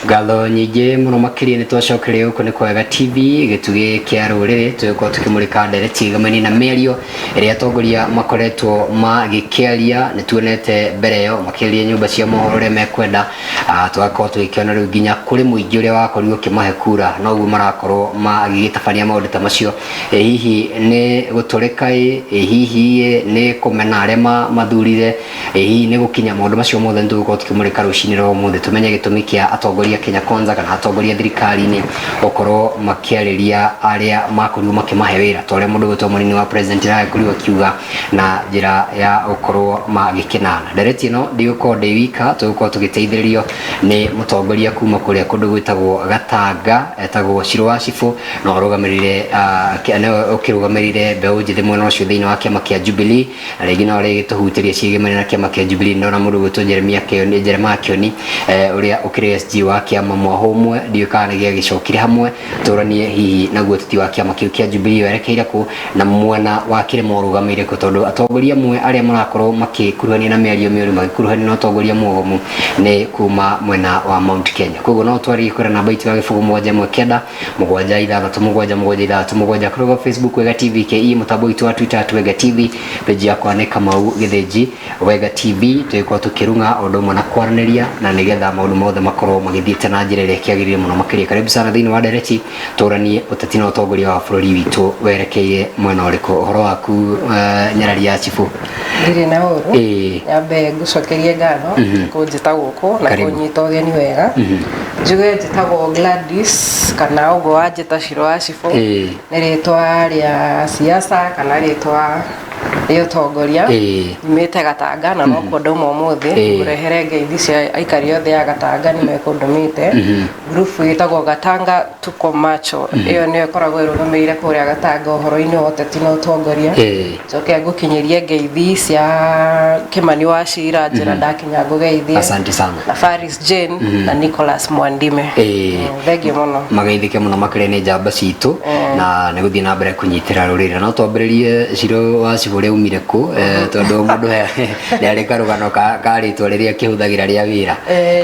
Ngatho nyingĩ mũno makĩria nĩ twacokeria gũkũ nĩ Kwega TV, gĩtugĩ kĩa rũrĩrĩ. Tũgĩkorwo tũkĩmũrĩka ndereti ĩgamaini na mĩario ĩrĩa atongoria makoretwo magĩkĩaria. Nĩ tuonete mbere ĩyo makĩaria nyũmba cia mohoro ũrĩa mekwenda. Tũgakorwo tũgĩkĩona rĩu nginya kũrĩ mũingĩ ũrĩa wakorirwo ũkĩmahe kura noguo marakorwo magĩgĩtabania maũndũ ta macio. Ĩ hihi nĩ gũtũrĩka? Ĩ hihi nĩ kũmena arĩa mathurire? Ĩ hihi nĩ gũkinya? Maũndũ macio mothe nĩ tũgũkorwo tũkĩmũrĩka rũcinĩ rwa ũmũthĩ, tũmenye gĩtũmi kĩa atongoria Kenya Kwanza kana atongoria thirikari-inĩ gũkorwo makĩarĩria arĩa makorirwo makĩmahe wĩra ta ũrĩa mũndũ gwĩtwo mũnini wa president aragĩkorirwo akiuga na njĩra ya gũkorwo magĩkĩnana. Ndereti ĩno ndigũkorwo ndĩ wika, tũgũkorwo tũgĩteithĩrĩrio nĩ mũtongoria kuma kũrĩa kũndũ gwĩtagwo Gatanga, etagwo Shiro wa Cibũ, na ũrũgamĩrĩire nĩwe ũkĩrũgamĩrĩire mbeũ njĩthĩ mwena ũcio thĩinĩ wa kĩama kĩa Jubilee, na rĩngĩ no arĩgĩtũhutĩria ciĩgĩmane na kĩama kĩa Jubilee. Ndona mũndũ gwĩtwo Jeremiah Kioni, Jeremiah Kioni, ũrĩa ũkĩrĩ SG wa kĩama mwahũ ũmwe, ndiũĩ kana nĩ gĩagĩcokire hamwe. Tũranie hihi naguo ũteti wa kĩama kĩu kĩa Jubilee werekeire kũ, na mwena wa kĩrĩma ũrũgamĩire kũ, tondũ atongoria amwe arĩa marakorwo makĩkuruhania na mĩario mĩũru, magĩkuruhania na ũtongoria mwogomu nĩ kuma mwena wa Mount Kenya. Koguo no twarĩrie kũrĩa namba itũ ya 071 9 6 7 7 6 7, kũrĩa Facebook Wega TV KE, mũtambo witũ wa Twitter @WegaTV, page yakwa nĩ Kamau Gĩthĩnji Wega TV. Tũgĩkorwo tũkĩrung'a ũndũ ũmwe na kwaranĩria na nĩgetha maũndũ mothe makorwo magĩthiĩte na njĩra ĩrĩa ĩkĩagĩrĩire mũno makĩria. Karibu sana thĩinĩ wa ndereti, tũranie ũteti na ũtongoria wa bũrũri witũ werekeire mwena ũrĩkũ. Ũhoro waku, nyarari ya cibũ? Ndirĩ na ũru. Nyambe ngũcokerie ngatho kũnjĩta gũkũ na Karibu. kũnyita ũgeni wega. Njuge njĩtagwo Gladys, kana ũguo wanjĩta Shiro wa Cibũ. Nĩ rĩtwa rĩa siasa kana rĩtwa rĩa ũtongoria. Nyumĩte Gatanga na nokuo ndauma ũmũthĩ. Ngũrehere ngeithi cia aikari othe a Gatanga, nĩ mekũndũmĩte. Group ĩtagwo Gatanga Tuko Macho, ĩyo nĩyo ĩkoragwo ĩrũgamĩrĩire kũrĩa Gatanga ũhoro-inĩ wa ũteti na ũtongoria. Njoke ngũkinyĩrie ngeithi cia Kĩmani wa Cira njĩra ndakinya ngũgeithie. Asante sana. Na Faris Jane na Nicholas Mwandime. Thengiũ mũno. Mageithĩke mũno makĩria nĩ njamba citũ na nĩ gũthiĩ na mbere kũnyitĩra rũrĩrĩ. No twambĩrĩrie, Ciro wa Cibũ, ũrĩa umire kũ, tondũ mũndũ nĩ arĩ karũgano ka rĩtwa rĩrĩa akĩhũthagĩra rĩa wĩra.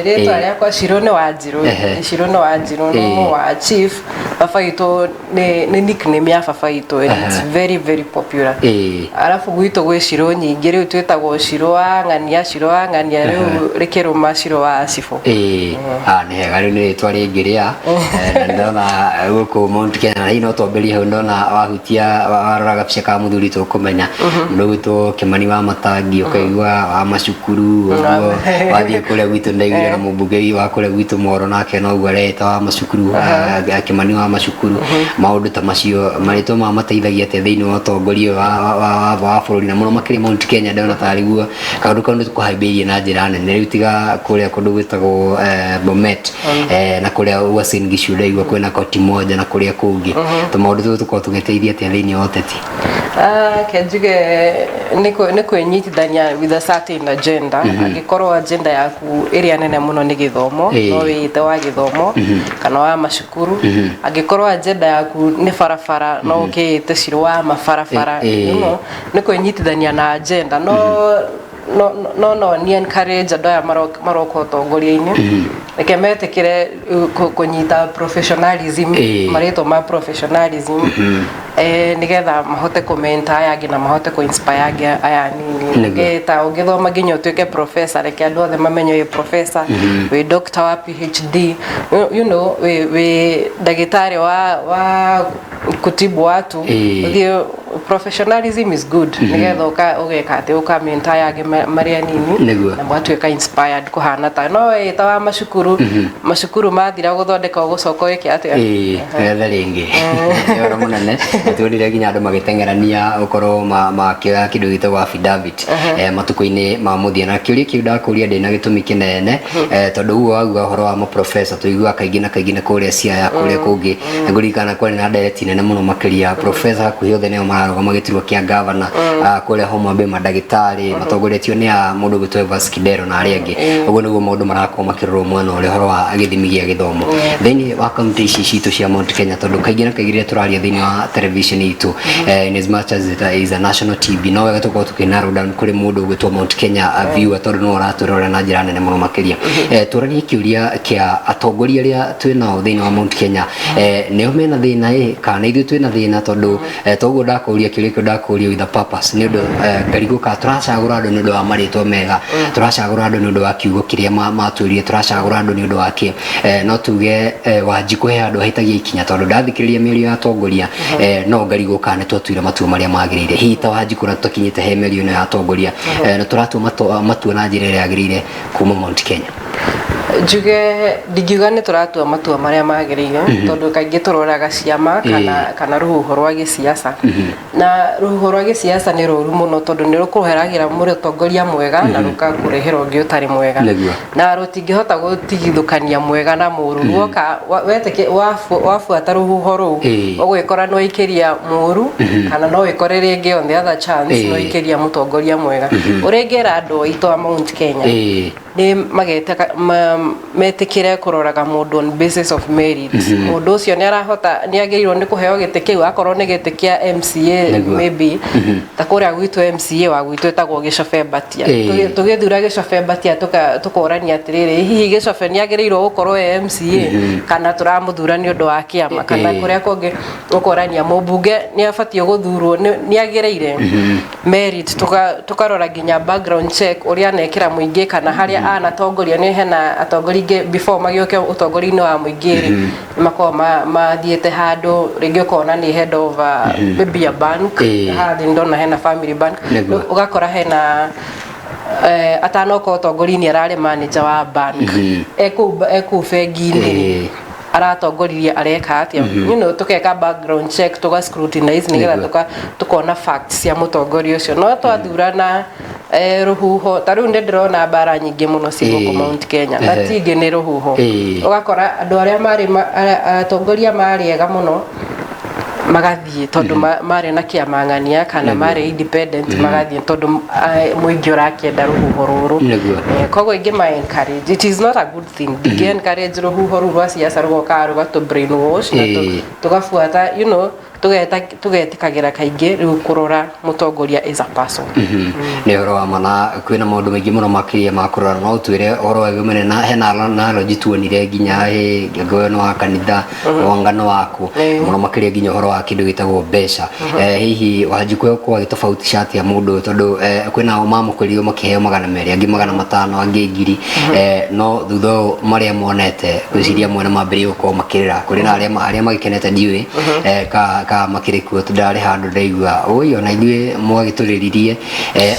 Rĩtwa rĩakwa Ciro nĩ Wanjirũ. Ciro nĩ Wanjirũ, no wa chief baba witũ nĩ nickname ya baba witũ and it's very very popular. Arabu gwitũ gwĩ Ciro nyingĩ, rĩu twĩtagwo Ciro wa ng'ania, Ciro wa ng'ania, rĩu rĩkĩrũma Ciro wa Cibũ. Ĩĩ, nĩ hega, rĩu nĩ rĩtwa rĩngĩ rĩa na ndona gũkũ Mount Kenya, na hihi no twambĩrĩrie hau. Ndona wahutia, warora gabica ka mũthuri, tũkũmenya mũndũ gwĩtwo Kĩmani wa Matangi, ũkaigua wa macukuru ũguo. Wathiĩ kũrĩa gwitũ, ndaiguire na mũmbunge wa kũrĩa gwitũ Moro nake noguo areĩta wa macukuru, Kĩmani wa macukuru, maũndũ ta macio. Marĩtwa maya mateithagia atĩa thĩinĩ wa ũtongoria wa bũrũri, na mũno makĩria Mount Kenya? Ndona tarĩ guo kaũndũ kau nĩ kũhambĩirie na njĩra nene. Rĩu tiga kũrĩa kũndũ gwĩtagwo Bomet, na kũrĩa Uasin Gishu ndaigua kwĩna koti moja na kũrĩa kũngĩ. Tũmaũndũ tũtũ tũkorwo tũgĩteithia atĩa thĩinĩ wa ũteti? Ke njuge nĩ kwĩnyitithania with a certain agenda. Angĩkorwo agenda yaku ĩrĩa nene mũno nĩ gĩthomo, no wĩĩte wa gĩthomo kana wa macukuru. Angĩkorwo agenda yaku nĩ barabara, no ũkĩĩte Ciro wa mabarabara. Nĩ kwĩnyitithania na agenda. No ni encourage andũ aya maroka ũtongoria-inĩ, reke metĩkĩre kũnyita professionalism, marĩtwa ma professionalism, nĩgetha mahote kũmenta aya angĩ na mahote kũ-inspire angĩ aya anini. Ũngĩta ũngĩthoma nginya ũtuĩke professor, reke andũ othe mamenye wĩ professor, wĩ doctor wa PhD, wĩ ndagĩtarĩ wa kutibu watu. Ũthiĩ, professionalism is good, nĩgetha ũgeka atĩ ũkamenta aya angĩ marĩ anini na mwatuĩka inspired kũhana ta no ĩta wa macukuru. Macukuru mathira gũthondeka, ũgũcoka wĩke atĩa? Ĩĩ, wethe rĩngĩ. Nĩ ũhoro mũnene na tuonire nginya andũ magĩteng'erania gũkorwo makĩoya kĩndũ gĩtagwo affidavit matukũ-inĩ ma mũthia. Na kĩũria kĩu ndakũria ndĩna gĩtũmi kĩnene, tondũ ũguo wauga ũhoro wa maprofesa, tũiguaga kaingĩ na kaingĩ nĩ kũrĩa Siaya, kũrĩa kũngĩ. Ngũririkana kwarĩ na ndereti nene mũno makĩria, profesa hakuhĩ othe nĩo mararũgamĩrĩra. marũgama gĩturwa kĩa gavana kũrĩa Homa Bay, mandagĩtarĩ matongoretio nĩ a mũndũ ũgwĩtwo Evans Kidero na arĩa angĩ. Ũguo nĩguo maũndũ marakorwo makĩrorwo mwena ũrĩa ũhoro wa gĩthimi gĩa gĩthomo thĩinĩ wa kaunti ici citũ cia Mount Kenya, tondũ kaingĩ na kaingĩ rĩrĩa tũraria thĩinĩ wa television itũ, in as much as it is a national TV, no wega tũkorwo tũkĩ narrow down kũrĩ mũndũ ũgwĩtwo Mount Kenya viewer, tondũ nĩwe ũratwĩrorera na njĩra nene mũno makĩria. Tũranie kĩũria kĩa atongoria arĩa twĩ nao thĩinĩ wa Mount Kenya, nĩo mena thĩna ĩ kana ithuĩ twĩna thĩna? Tondũ toguo ndakũria kĩũria kĩu, ndakũria with a purpose, nĩ ũndũ ngarigwo kana tũracagũra andũ nĩ ũndũ wa marĩtwa mega, tũracagũra andũ nĩ ũndũ wa kiugo kĩrĩa matwĩrire, tũracagũra andũ nĩ ũndũ wa kĩ? No tuge Wanjikũ he handũ ahĩtagia ikinya, tondũ ndathikĩrĩria mĩario ya atongoria no ngarigwo kana nĩ twatuire matua marĩa magĩrĩire. Hihi ta Wanjikũ na tũtakinyĩte he mĩario ĩno ya atongoria, nĩ tũratua matua na njĩra ĩrĩa yagĩrĩire kuma Mount Kenya? Njuge ndingiuga nĩ tũratua matua marĩa magĩrĩire, tondũ kaingĩ tũroraga ciama kana rũhuho rwa gĩsiasa, na rũhuho rwa gĩsiasa nĩ rũru mũno, tondũ nĩ rũkũheragĩra mũtongoria mwega na rũkakũrehera ũngĩ ũtarĩ mwega. Na rũtingĩhota gũtigithũkania mwega na mũru. Ruoka wabuata rũhuho rũu, ũgwĩkora nĩ waikĩria mũru, kana no wĩkore rĩngĩ on the other chance nĩ waikĩria mũtongoria mwega. Ũrĩa ingĩra andũ aitũ a Mount Kenya nĩ metĩkĩre kũroraga mũndũ on basis of merit. Mũndũ ũcio nĩ arahota, nĩ agĩrĩirwo nĩ kũheo gĩtĩ kĩu, akorwo nĩ gĩtĩ kĩa MCA. Maybe ta kũrĩa gwitũ, MCA wa gwitũ etagwo Gĩcobe Mbatia. Tũgĩthura Gĩcobe Mbatia, tũkorania atĩrĩrĩ, hihi Gĩcobe nĩ agĩrĩirwo gũkorwo e MCA kana tũramũthura nĩ ũndũ wa kĩama? Kana kũrĩa kũngĩ ũkorania mũmbunge nĩ abatiĩ gũthurwo, nĩ agĩrĩire merit. Tukarora nginya background check, ũrĩa anekĩra mũingĩ kana harĩa anatongoria. Nĩ hena atongoria ingĩ before magĩũke ũtongoria-inĩ wa mũingĩ rĩ, nĩ makoragwo mathiĩte handũ rĩngĩ ũkona nĩ head of maybe a bank. Haha thĩ ndona hena Family Bank. Ũgakora hena atanoka ũtongoria-inĩ ararĩ manager wa bank, ekũu bengi-inĩ rĩ, aratongoririe areka atĩa? Tukeka background check, tuga scrutinize nĩgetha tukona facts cia mũtongoria ũcio. No twathurana rũhuho, ta rĩu nĩ ndĩrona mbara nyingĩ mũno ciĩ gũkũ Mount Kenya, na ti ingĩ, nĩ rũhuho. Ũgakora andũ arĩa marĩ atongoria marĩ ega mũno magathiĩ tondũ marĩ na kĩama ng'ania kana marĩ independent, magathiĩ tondũ mũingĩ ũrakĩenda rũhuho rũrũ. Koguo ingĩma encourage, it is not a good thing, ndingĩ encourage rũhuho rũu rwa siasa rũgokaga rũgatũ brainwash na tũgabuata, tũgetĩkagĩra kaingĩ rĩu kũrora mũtongoria is a person. Nĩ ũhoro wa ma, na kwĩna maũndũ maingĩ mũno makĩria ma kũrora. No ũtwĩre ũhoro wa gĩmene na hena analogy tuonire nginya ngũyo nĩ wa kanitha wangano waku mũno makĩria, nginya ũhoro wa kĩndũ gĩtagwo mbeca. Hihi Wanjikũ ũkorwo agĩtofautisha atĩa mũndũ ũyũ? Tondũ kwĩna o mamũkorirwo makĩheo 200, angĩ 500, angĩ 1000, no thutha ũyũ marĩa monete ngwĩciria mwena mambĩrĩria gũkorwo makĩrĩra. Kũrĩ na arĩa magĩkenete, ndiũĩ ka makĩrĩ kuo, tondũ ndarĩ handũ ndaigua ũi ona ithuĩ mwagĩtũrĩririe,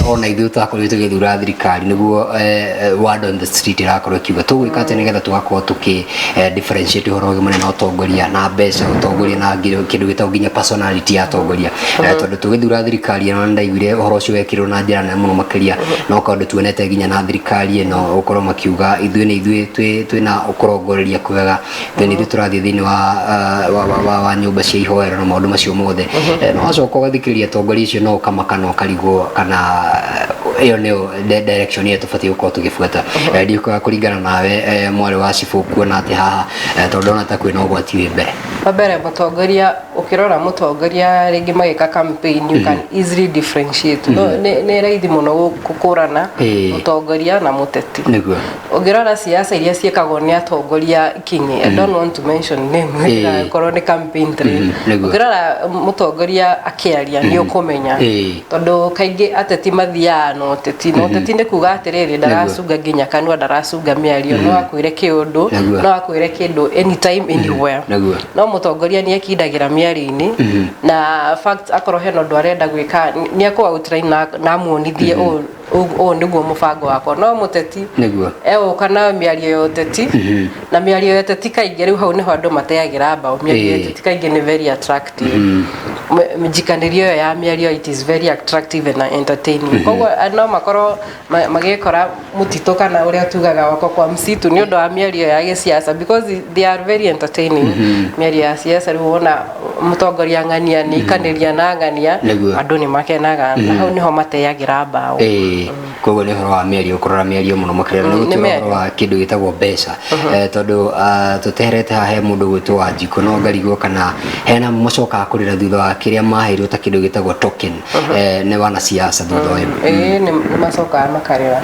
ona ithuĩ twakorirwo tũgĩthura thirikari. Nĩguo word on the street ĩrakorwo ĩkiuga tũgwĩka atĩa nĩgetha tũgakorwo tũkĩ differentiate ũhoro ũyũ mũnene, ũtongoria na mbeca, ũtongoria na kĩndũ gĩtagwo nginya personality ya atongoria? Tondũ tũgĩthura thirikari ĩno nĩndaiguire ũhoro ũcio wekĩrwo na njĩra nene mũno makĩria, no kaũndũ tuonete nginya na thirikari ĩno gũkorwo makiuga ithuĩ nĩ ithuĩ twĩna kũrongoreria kwega, ithuĩ nĩ ithuĩ tũrathiĩ thĩinĩ wa nyũmba cia ihoero na maũndũ macio mothe. No wacoka ũgathikĩrĩria atongoria acio no ũkamaka na ũkarigwo kana ĩyo nĩyo direction ĩrĩa tũbatiĩ gũkorwo tũgĩbuata. Ndiũkaga kũringana nawe, mwarĩ wa cibũ, kuona atĩ haha tondũ ndona ta kwĩna ũgwati wĩ mbere. Wa mbere, mũtongoria, ũkĩrora mũtongoria rĩngĩ magĩka campaign, you can easily differentiate. No nĩ raithi mũno gũkũrana mũtongoria na mũteti. Ũngĩrora siasa iria ciĩkagwo nĩ atongoria kinyi, I don't want to mention name, korwo nĩ campaign trail. Ũngĩrora mũtongoria akĩaria nĩ ũkũmenya, tondũ kaingĩ ateti mathiaga na ũteti, na ũteti nĩ kuga atĩrĩrĩ, ndaracunga nginya kanua, ndaracunga mĩario, no akwĩre kĩũndũ, no akwĩre kĩndũ anytime, anywhere. No mũtongoria nĩ ekindagĩra mĩario-inĩ na fact, akorwo hena ũndũ arenda gwĩka nĩ ekũ outline na amuonithie ũũ nĩguo mũbango wakwa. No mũteti egũka na mĩario ya ũteti, na mĩario ya ũteti kaingĩ rĩu hau nĩho andũ mateagĩra mbaũ. Mĩario ya ũteti kaingĩ nĩ very attractive. Njikanĩrio ĩyo ya mĩario, it is very attractive and entertaining. Koguo no makorwo magĩkora mũtitũ kana ũrĩa tugaga wako kwa msitu nĩ ũndũ wa mĩario ya gĩciaca, because they are very entertaining, mĩario ya siasa. Rĩu wona mũtongoria ng'ania nĩ ikanĩria na ng'ania, andũ nĩ makenaga na hau nĩho mateagĩra mbaũ. Ĩĩ, koguo nĩ ũhoro wa mĩario, kũrora mĩario mũno makĩria nĩ nĩ gũtwĩra mĩario. Ũhoro wa kĩndũ gĩtagwo mbeca, tondũ tũteherete haha he mũndũ gwĩtwo Wanjikũ, no ngarigwo kana hena macokaga kũrĩra thutha wa kĩrĩa maheirwo ta kĩndũ gĩtagwo token, nĩ wanasiasa thutha ũyũ. Ĩĩ, nĩ macokaga makarĩra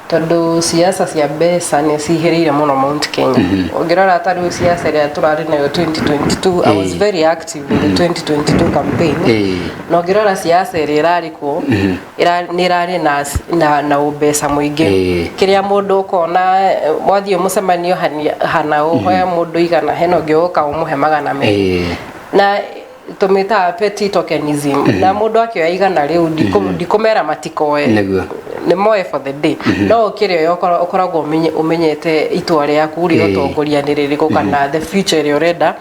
tondũ siasa cia mbeca nĩ cihĩrĩire mũno Mount Kenya. Ũngĩrora ta rĩu siasa ĩrĩa tũrarĩ nayo 2022, I was very active in the 2022 campaign, na ũngĩrora siasa ĩrĩa ĩrarĩ kuo nĩ ĩrarĩ na ũmbeca mũingĩ. Kĩrĩa mũndũ ũkona, wathiĩ mũcemanio hana ũhoya mũndũ 100, hena ũngĩ ũka ũmũhe 200. Na tũmĩtaga petty tokenism, na mũndũ akĩoya 100 rĩu, ndikũmera matikoe, nĩ moe for the day, no ũkĩrĩoya ũkoragwo ũmenyete itua rĩaku rĩa ũtongoria nĩ rĩrĩkũ kana the future ĩrĩa ũrenda.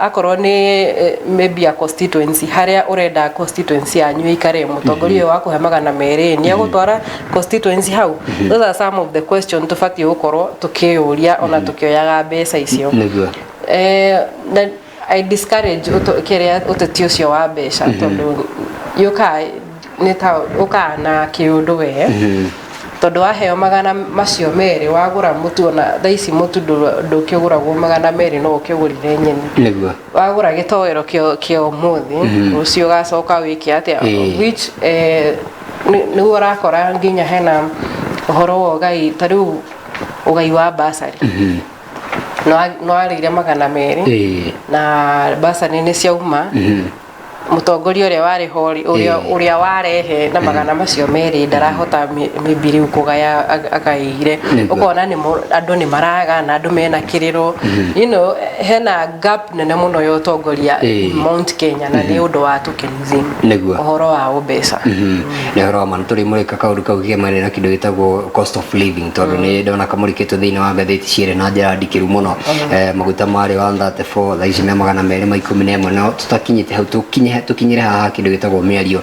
Akorwo nĩ maybe a constituency, harĩa ũrenda constituency yanyu ĩikare, mũtongoria ũyũ wakũhe 200 nĩ egũtwara constituency hau? Those are some of the question tũbatiĩ gũkorwo tũkĩyũria ona tũkĩoyaga mbeca icio. Na I discourage kĩrĩa ũteti ũcio wa mbeca tondũ yũkaga nĩ ta ũkaga na kĩũndũ we, tondũ waheo 200 wagũra mũtu, ona thaa ici mũtu ndũkĩgũragwo 200, no ũkĩgũrire nyeni. Wagũra gĩtoero kĩa ũmũthĩ, rũciũ ũgacoka wĩke atĩa? Which nĩguo ũrakora nginya hena ũhoro wa ũgai, ta rĩu ũgai wa basarĩ no arĩire 200 na basarĩ nĩ ciauma. Mũtongoria ũrĩa warĩ ho rĩ, ũrĩa ũrĩa warehe na 200 ndarahota maybe rĩu kũgaya agaĩire. Ũkona nĩ andũ nĩ maraga na andũ mena kĩrĩro, hena gap nene mũno ya ũtongoria Mount Kenya, na nĩ ũndũ wa tokenism, ũhoro wa ũmbeca. Nĩ ũhoro wa ma tũrĩ mũrĩka kaũndũ kau kĩgemania na kĩndũ gĩtagwo cost of living, tondũ nĩ ndona kamũrĩkĩtwo thĩinĩ wa ngathĩti cierĩ na njĩra ndikĩru mũno. Maguta marĩ 134, thaa ici me 211. No tũtakinyĩte hau, tũkinyĩre haha kĩndũ gĩtagwo mĩario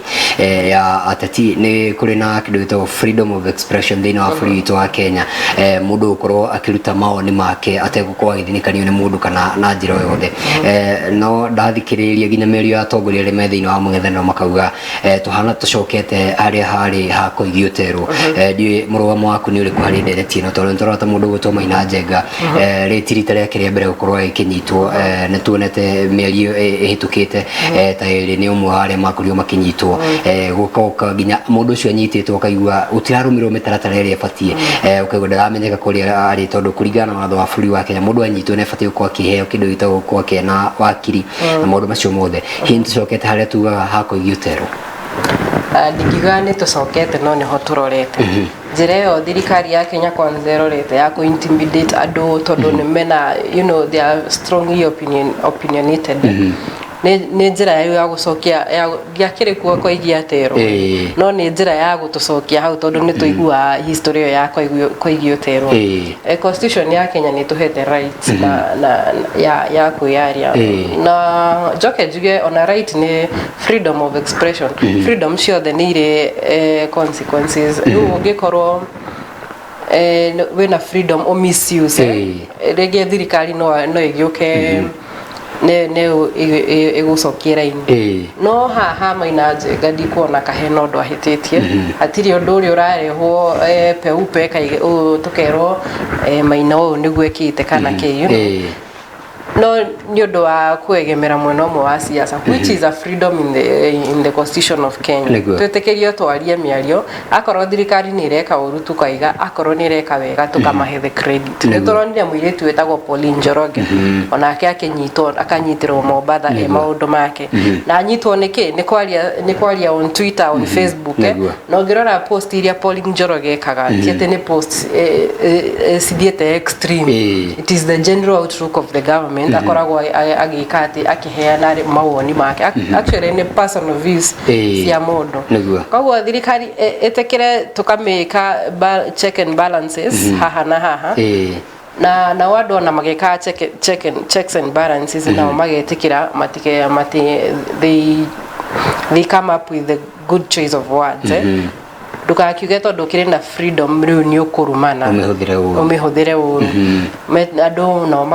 ya ateti. Nĩ kũrĩ na kĩndũ gĩtagwo freedom of expression thĩinĩ wa bũrũri witũ wa Kenya, mũndũ gũkorwo akĩruta mawoni make ategũkorwo agĩthinĩkanio nĩ mũndũ kana na njĩra o yothe. No ndathikĩrĩria nginya mĩario ya atongoria arĩa me thĩinĩ wa mũng'ethanĩro, makauga tũhana tũcokete harĩa harĩ ha kũigio terwo. Ndiũĩ mũrũgamo waku nĩ ũrĩkũ harĩ ndereti ĩno, tondũ nĩtũrona ta mũndũ ũgwĩtwo Maina Njenga, rĩrĩ ti rita rĩake rĩa mbere gũkorwo agĩkĩnyitwo. Nĩ tuonete mĩeri ĩhĩtũkĩte ta ĩrĩ nĩ ũmwe wa arĩa makorirwo makĩnyitwo. Gũkoka nginya mũndũ ũcio anyitĩtwo, ũkaigua gũtirarũmĩrĩrwo mĩtaratara ĩrĩa ĩbatiĩ, ũkaigua ndaramenyeka kũrĩa arĩ, tondũ kũringana na watho wa bũrũri wa Kenya, mũndũ anyitwo nĩ abatiĩ gũkorwo akĩheo kĩndũ gĩtagwo gũkorwo akĩona wakiri na maũndũ macio mothe. Hihi nĩtũcokete harĩa tugaga hakũigio terwo? Ndingiuga nĩ tũcokete, no nĩho tũrorete. Njĩra ĩyo thirikari ya Kenya Kwanza ĩrorete ya kũ intimidate andũ, tondũ nĩ mena they are strongly opinionated, nĩ njĩra ya gũcokia ya ndiakĩrĩ kuo koigia terwo, no nĩ njĩra ya gũtũcokia hau, tondũ nĩ tũiguaga history ĩyo ya koigio terwo. Constitution ya Kenya nĩ tũhete right na ya kwĩyaria, na njoke njuge ona right nĩ freedom of expression. Freedom ciothe nĩ irĩ consequences. Rĩu ũngĩkorwo wĩna freedom o misuse, rĩngĩ thirikari no ĩgĩũke nĩ ĩgũcokie raini. No haha Maina Njenga ndikuona kahena ũndũ ahĩtĩtie. Hatirĩ ũndũ ũrĩa ũrarehwo peupe tũkerwo Maina ũyũ nĩguo ĩkĩte kana kĩ. No nĩ ũndũ wa kwegemera mwena ũmwe wa siasa, which is a freedom in the constitution of Kenya. Twĩtĩkĩrio twarie mĩario. Akorwo thirikari nĩ ĩreka ũru, tukaiga; akorwo nĩ ĩreka wega, tũkamahe the credit. Nĩ tũronire mũirĩtu wĩtagwo Pauline Njoroge, onake akĩnyitwo, akanyitĩrwo Mombatha e maũndũ make, na anyitwo nĩkĩ? Nĩ kwaria on Twitter, on Facebook. Na ũngĩrora post iria Pauline Njoroge ekaga, ti atĩ nĩ post cithiĩte extreme. It is the general outlook of the government. Akoragwo agĩka atĩ akĩheana mawoni make. Actually nĩ personal views cia mũndũ. Koguo thirikari ĩtĩkĩre tũkamĩka check and balances haha na haha. Na nao andũ ona magĩkaga checks and balances, nao magetĩkĩra matike mati they come up with the good choice of words, eh? Ndũgakiuge tondũ ũkĩrĩ na freedom rĩu nĩ ũkũrumana. Ũmĩhũthĩre ũru. Ũmĩhũthĩre ũru. Andũ nao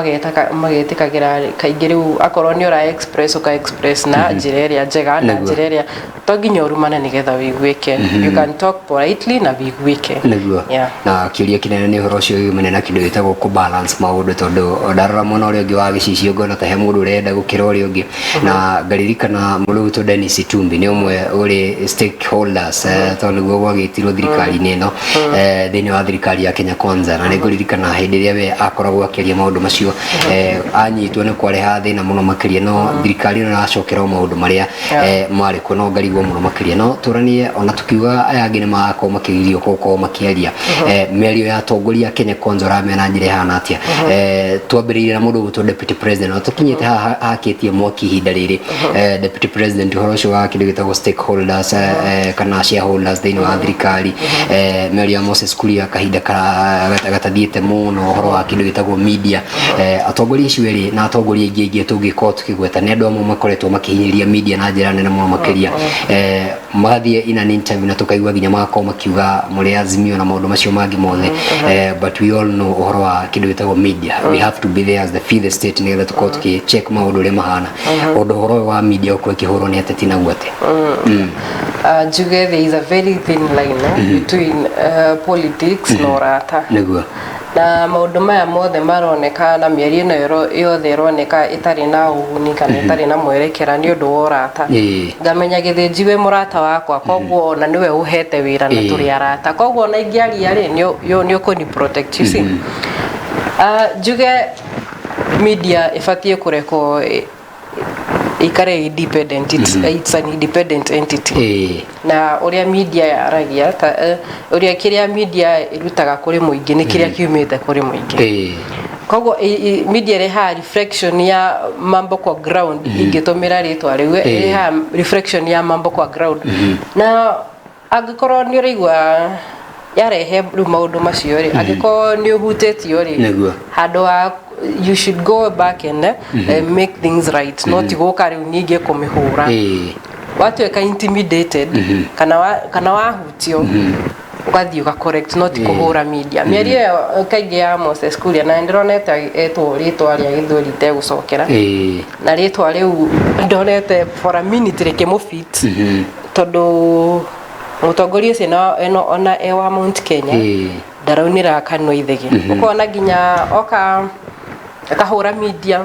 magetĩkagĩra kaingĩ rĩu akorwo nĩ ũra express, ũka express na njĩra ĩrĩa njega na njĩra ĩrĩa to nginya ũrumane nĩgetha wĩiguĩke. You can talk politely na wĩiguĩke. Nĩguo. Na kĩũria kĩnene nĩ ũhoro ũcio wĩgũmene na kĩndũ gĩtagwo kũ balance maũndũ, tondũ ndarora mwena ũrĩa ũngĩ wa gĩcicio ngona ta he mũndũ ũrenda gũkĩra ũrĩa ũngĩ, na ngaririkana mũndũ witũ Dennis Itumbi nĩ ũmwe ũrĩ stakeholders, tondũ nĩguo gwagĩtirwo thirikari-inĩ ĩno, thĩinĩ wa thirikari ya Kenya Kwanza, na nĩ ngũririkana hĩndĩ ĩrĩa we akoragwo akĩaria maũndũ macio, anyitwo nĩ kwareha thĩna mũno makĩria, no thirikari ĩno ĩracokera o maũndũ marĩa marĩ kuo, no ngarigwo mũno makĩria. No tũranie ona tukiuga aya angĩ nĩ magakorwo makĩgirio gũkorwo makĩaria, mĩario ya atongoria a Kenya Kwanza ũramenya na njĩra ĩhana atĩa? Twambĩrĩirie na mũndũ ũgwĩtwo deputy president na tũkinyĩte haha hakĩtie mwaki ihinda rĩrĩ. Deputy president, ũhoro ũcio wa kĩndũ gĩtagwo stakeholders, kana shareholders thĩinĩ wa thirikari, mĩario ya Moses Kuria kahinda gatathiĩte mũno, ũhoro wa kĩndũ gĩtagwo media, atongoria acio erĩ na atongoria aingĩ aingĩ tũngĩkorwo tũkĩgweta nĩ andũ amwe makoretwo makĩhinyĩrĩria media na njĩra nene mũno makĩria, magathiĩ in an interview na tũkaigua nginya magakorwo makiuga mũrĩ Azimio na maũndũ macio mangĩ mothe, but we all know ũhoro wa kĩndũ gĩtagwo media, we have to be there as the fifth estate nĩgetha tũkorwo tũkĩ check maũndũ ũrĩa mahana. Ũndũ ũhoro ũyũ wa media ũkorwo ĩkĩhũrwo nĩ ateti naguo atĩ? Njuge there is a very thin line between politics na ũrata. Na maũndũ maya mothe maroneka na mĩario ĩno yothe ĩroneka ĩtarĩ na ũguni kana ĩtarĩ na mwerekera nĩ ũndũ wa ũrata. Ngamenya Gĩthĩnji wĩ mũrata wakwa, koguo ona nĩwe ũhete wĩra na tũrĩ arata, koguo ona ingĩaria rĩ, nĩ ũkũni protect, you see. Njuge media ĩbatiĩ kũrekwo ikare independent. It's an independent entity. Na ũrĩa media yaragia ta ũrĩa kĩrĩa media ĩrutaga kũrĩ mũingĩ nĩ kĩrĩa kiumĩte kũrĩ mũingĩ. Koguo media ĩrehaga reflection ya mambo kwa ground, ingĩtũmĩra rĩtwa rĩu, ĩrehaga reflection ya mambo kwa ground, na angĩkorwo nĩ ũraigua yarehe rĩu maũndũ macio rĩ, angĩkorwo nĩ ũhutĩtio rĩ, handũ ha you should go back and make things right, no ti gũka rĩu ningĩ kũmĩhũra. Watuĩka intimidated kana wahutio, ũgathiĩ ũga correct, no ti kũhũra media. Mĩario ĩyo kaingĩ ya Moses Kuria, na ndĩronete etwo rĩtwa rĩa gĩthweri itegũcokera, na rĩtwa rĩu ndonete for a minute rĩkĩmũfit, tondũ mũtongoria ũcio ona e wa Mount Kenya ndaraunĩra kanua ithege, ũkona nginya oka akahũra media,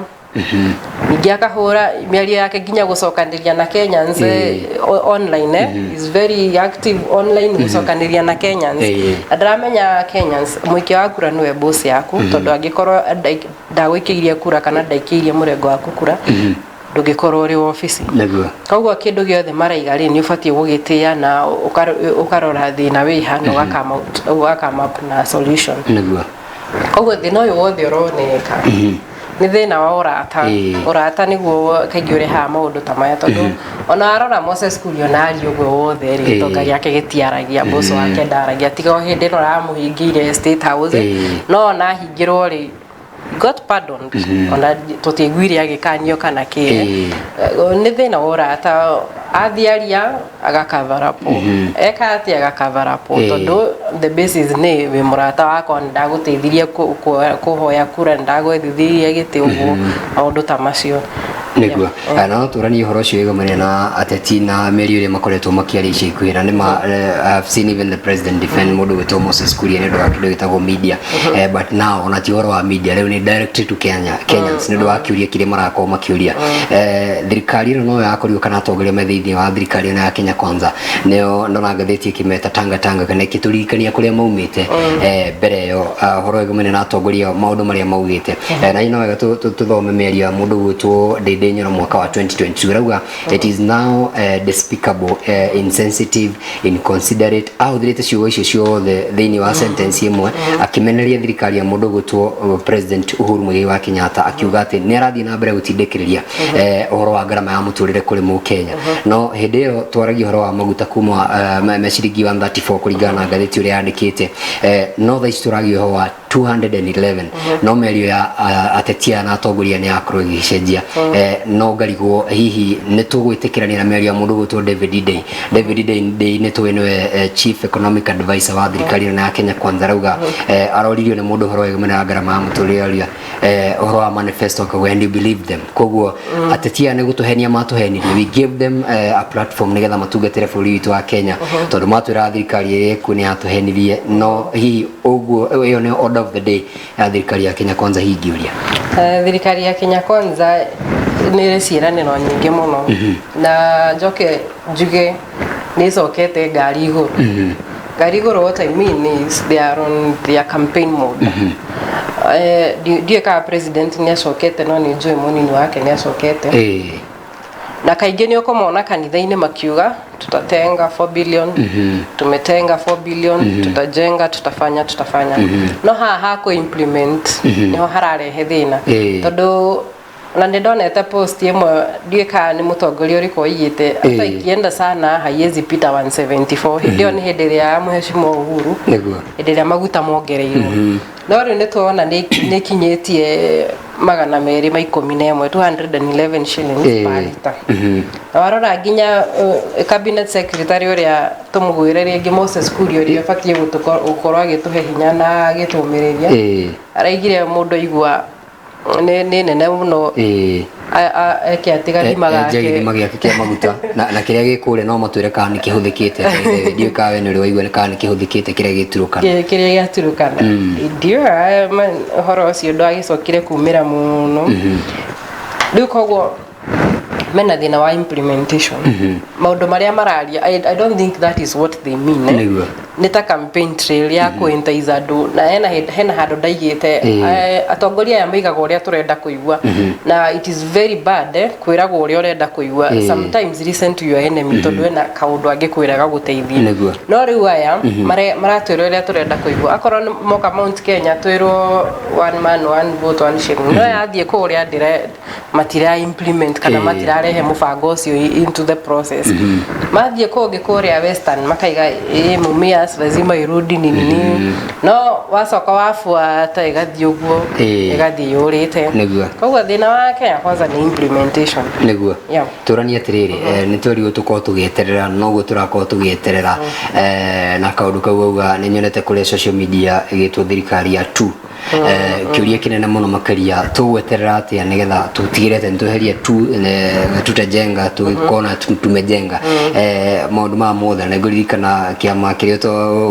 ningĩ akahũra mĩario yake nginya gũcokanĩria na Kenyans, online, is very active online gũcokanĩria na Kenyans. Na ndĩramenya Kenyans, mũikia wa kura nĩwe boss yaku, tondũ angĩkorwo ndagũikĩirie kura kana ndaikĩirie mũrengo waku kura, ndũngĩkorwo ũrĩ wabici. Koguo kĩndũ gĩothe maraiga rĩ, nĩ ũbatiĩ gũgĩtĩa na ũkarora thĩna wĩha na ũgakama up na solution. Koguo thĩna ũyũ wothe ũroneka nĩ thĩna wa ũrata. Ũrata nĩguo kaingĩ ũrehaga maũndũ ta maya, tondũ ona warora Moses Kuria, ona aria ũguo wothe rĩ, gĩtonga gĩake gĩtiaragia, boss wake ndaragia, tiga o hĩndĩ ĩno aramũhingĩire State House. No ona ahingĩrwo rĩ, got pardoned, ona tũtiaiguire agĩkanio kana kĩ. Nĩ thĩna wa ũrata, athiĩ aria agakavarapo, eka atĩa agakavarapo, tondũ the basis nĩ wĩ mũrata wakwa, nĩ ndagũteithirie kũhoya kura, nĩ ndagwethithirie gĩtĩ, ũguo maũndũ ta macio. Nĩguo. Na no tũranie ũhoro ũcio wĩgomania na ateti na mĩario ĩrĩa makoretwo makĩaria ica ikuhĩ, na nĩma I've seen even the president defend mũndũ gwĩtwo Moses Kuria nĩ ũndũ wa kĩndũ gĩtagwo media, but now ona ti ũhoro wa media rĩu, nĩ directly to Kenya, Kenyans, nĩ ũndũ wa kĩũria kĩrĩa marakorwo makĩũria. Thirikari ĩno no yakorirwo kana atongoria me thĩinĩ wa thirikari ĩno ya Kenya Kwanza nĩo ndona ngathĩti ĩkĩmeta tanga tanga kana ĩkĩtũririkania kũrĩa maumĩte mbere ĩyo, ũhoro wĩgomania na atongoria maũndũ marĩa maugĩte. Na no wega tũthome mĩario ya mũndũ gwĩtwo Ndindi Nyoro mwaka wa 2022, arauga, "It is now despicable, insensitive, inconsiderate." Ahũthĩrĩte ciugo icio ciothe thĩinĩ wa sentence ĩmwe akĩmenereria thirikari ya mũndũ gwĩtwo President Uhuru Muigai wa Kenyatta, akiuga atĩ nĩ arathiĩ na mbere gũtindĩkĩrĩria ũhoro wa ngarama ya mũtũrĩre kũrĩ mũkenya. No hĩndĩ ĩyo twaragia ũhoro wa maguta kuma me ciringi 134 kũringana na ngathĩti ũrĩa yandĩkĩte, no thaa ici tũragia ũhoro wa 211, no mĩario ya ateti aya na atongoria nĩ yakorwo ĩgĩcenjia. No ngarigwo hihi nĩ tũgwĩtĩkĩrania na mĩario ya mũndũ gwĩtwo David Ndii. David Ndii nĩ tũĩ nĩwe chief economic advisor wa thirikari ĩno ya Kenya Kwanza. Arauga aroririo nĩ mũndũ ũhoro wĩgiĩ na ngarama ya mũtũrĩre, aria ũhoro wa manifesto, akauga, "And you believe them?" Koguo ateti aya nĩ gũtũhenia matũhenirie. We gave them a platform nĩgetha matungatĩre bũrũri witũ wa Kenya, tondũ matwĩraga thirikari ĩrĩa ĩkuo nĩ yatũhenirie. No hihi ũguo ĩyo nĩ order of the day ya thirikari ya Kenya Kwanza hingĩũria? Thirikari ya Kenya Kwanza nĩ ĩrĩ ciĩranĩro nyingĩ mũno, na njoke njuge nĩ ĩcokete ngari igũrũ, ngari igũrũ. What I mean is they are on their campaign mode. Ndiũĩ kana president nĩ acokete, no nĩ njũĩ mũnini wake nĩ acokete. Na kaingĩ nĩ ũkũmona kanitha-inĩ makiuga, "Tutatenga 4 billion, tumetenga 4 billion, tutajenga, tutafanya, tutafanya." No haha ha kũ implement niho hararehe thĩna, tondũ na nĩ ndonete post ĩmwe, ndiũĩ kana nĩ mũtongoria ũrĩkũ oigĩte hata ikienda sana haiwezi pita 174. Hĩndĩ ĩyo nĩ hĩndĩ ĩrĩa ya Mheshimiwa Uhuru, hĩndĩ ĩrĩa maguta mongereirwo. No rĩu nĩ tuona nĩ kinyĩtie 211, 211 shillings per litre. Na warora nginya cabinet secretary ũrĩa tũmũgwĩre rĩngĩ, Moses Kuria, ũrĩa ũbatiĩ gũkorwo agĩtũhe hinya na agĩtũmĩrĩria, araigire mũndũ aigua nĩ nene mũno, eke atĩ gathima enje gake. Gĩthima gĩake kĩa maguta na kĩrĩa gĩ kũrĩa no matwĩre kana nĩ kĩhũthĩkĩte. Ndiũĩ kana we nĩ ũrĩ waigua kana nĩ kĩhũthĩkĩte kĩrĩa gĩturũkana. Kĩrĩa gĩaturũkana, ndiũĩ ũhoro ũcio ndwagĩcokire kumĩra mũno rĩu. Koguo mena thĩna wa implementation maũndũ marĩa mararia. I don't think that is what they mean, eh? Nĩ ta campaign trail ya kũentice andũ, na hena handũ ndaigĩte, atongoria aya maigaga ũrĩa tũrenda kũigua, na it is very bad, kwĩragwo ũrĩa ũrenda kũigua. Sometimes listen to your enemy, tondũ ena kaũndũ angĩkwĩra gagũteithie. No rĩu aya maratwĩra ũrĩa tũrenda kũigua. Akorwo nĩ moka Mount Kenya, twĩrwo one man one vote one shilling, no yathiĩ kũrĩa ndĩra matira implement kana matirarehe mũbango ũcio into the process. Mathiĩ kũngĩ kũrĩa Western, makaiga ĩ Mumias lazima irudi, nini nini, no wacoka wabuata ĩgathiĩ ũguo, ĩgathiĩ yũrĩte. Koguo thĩna wa Kenya Kwanza nĩ implementation. Tũranie atĩrĩrĩ, nĩ twerirwo tũkorwo tũgĩeterera, noguo tũrakorwo tũgĩeterera. Na kaũndũ kau auga nĩ nyonete kũrĩa social media ĩgĩtwo thirikari ya tu. Kĩũria kĩnene mũno makĩria, tũgweterera atĩa nĩgetha tũtigĩre atĩ nĩtweherie tu tutajenga, tũgĩkona tumejenga maũndũ maya mothe? Na ngũririkana kĩama kĩrĩa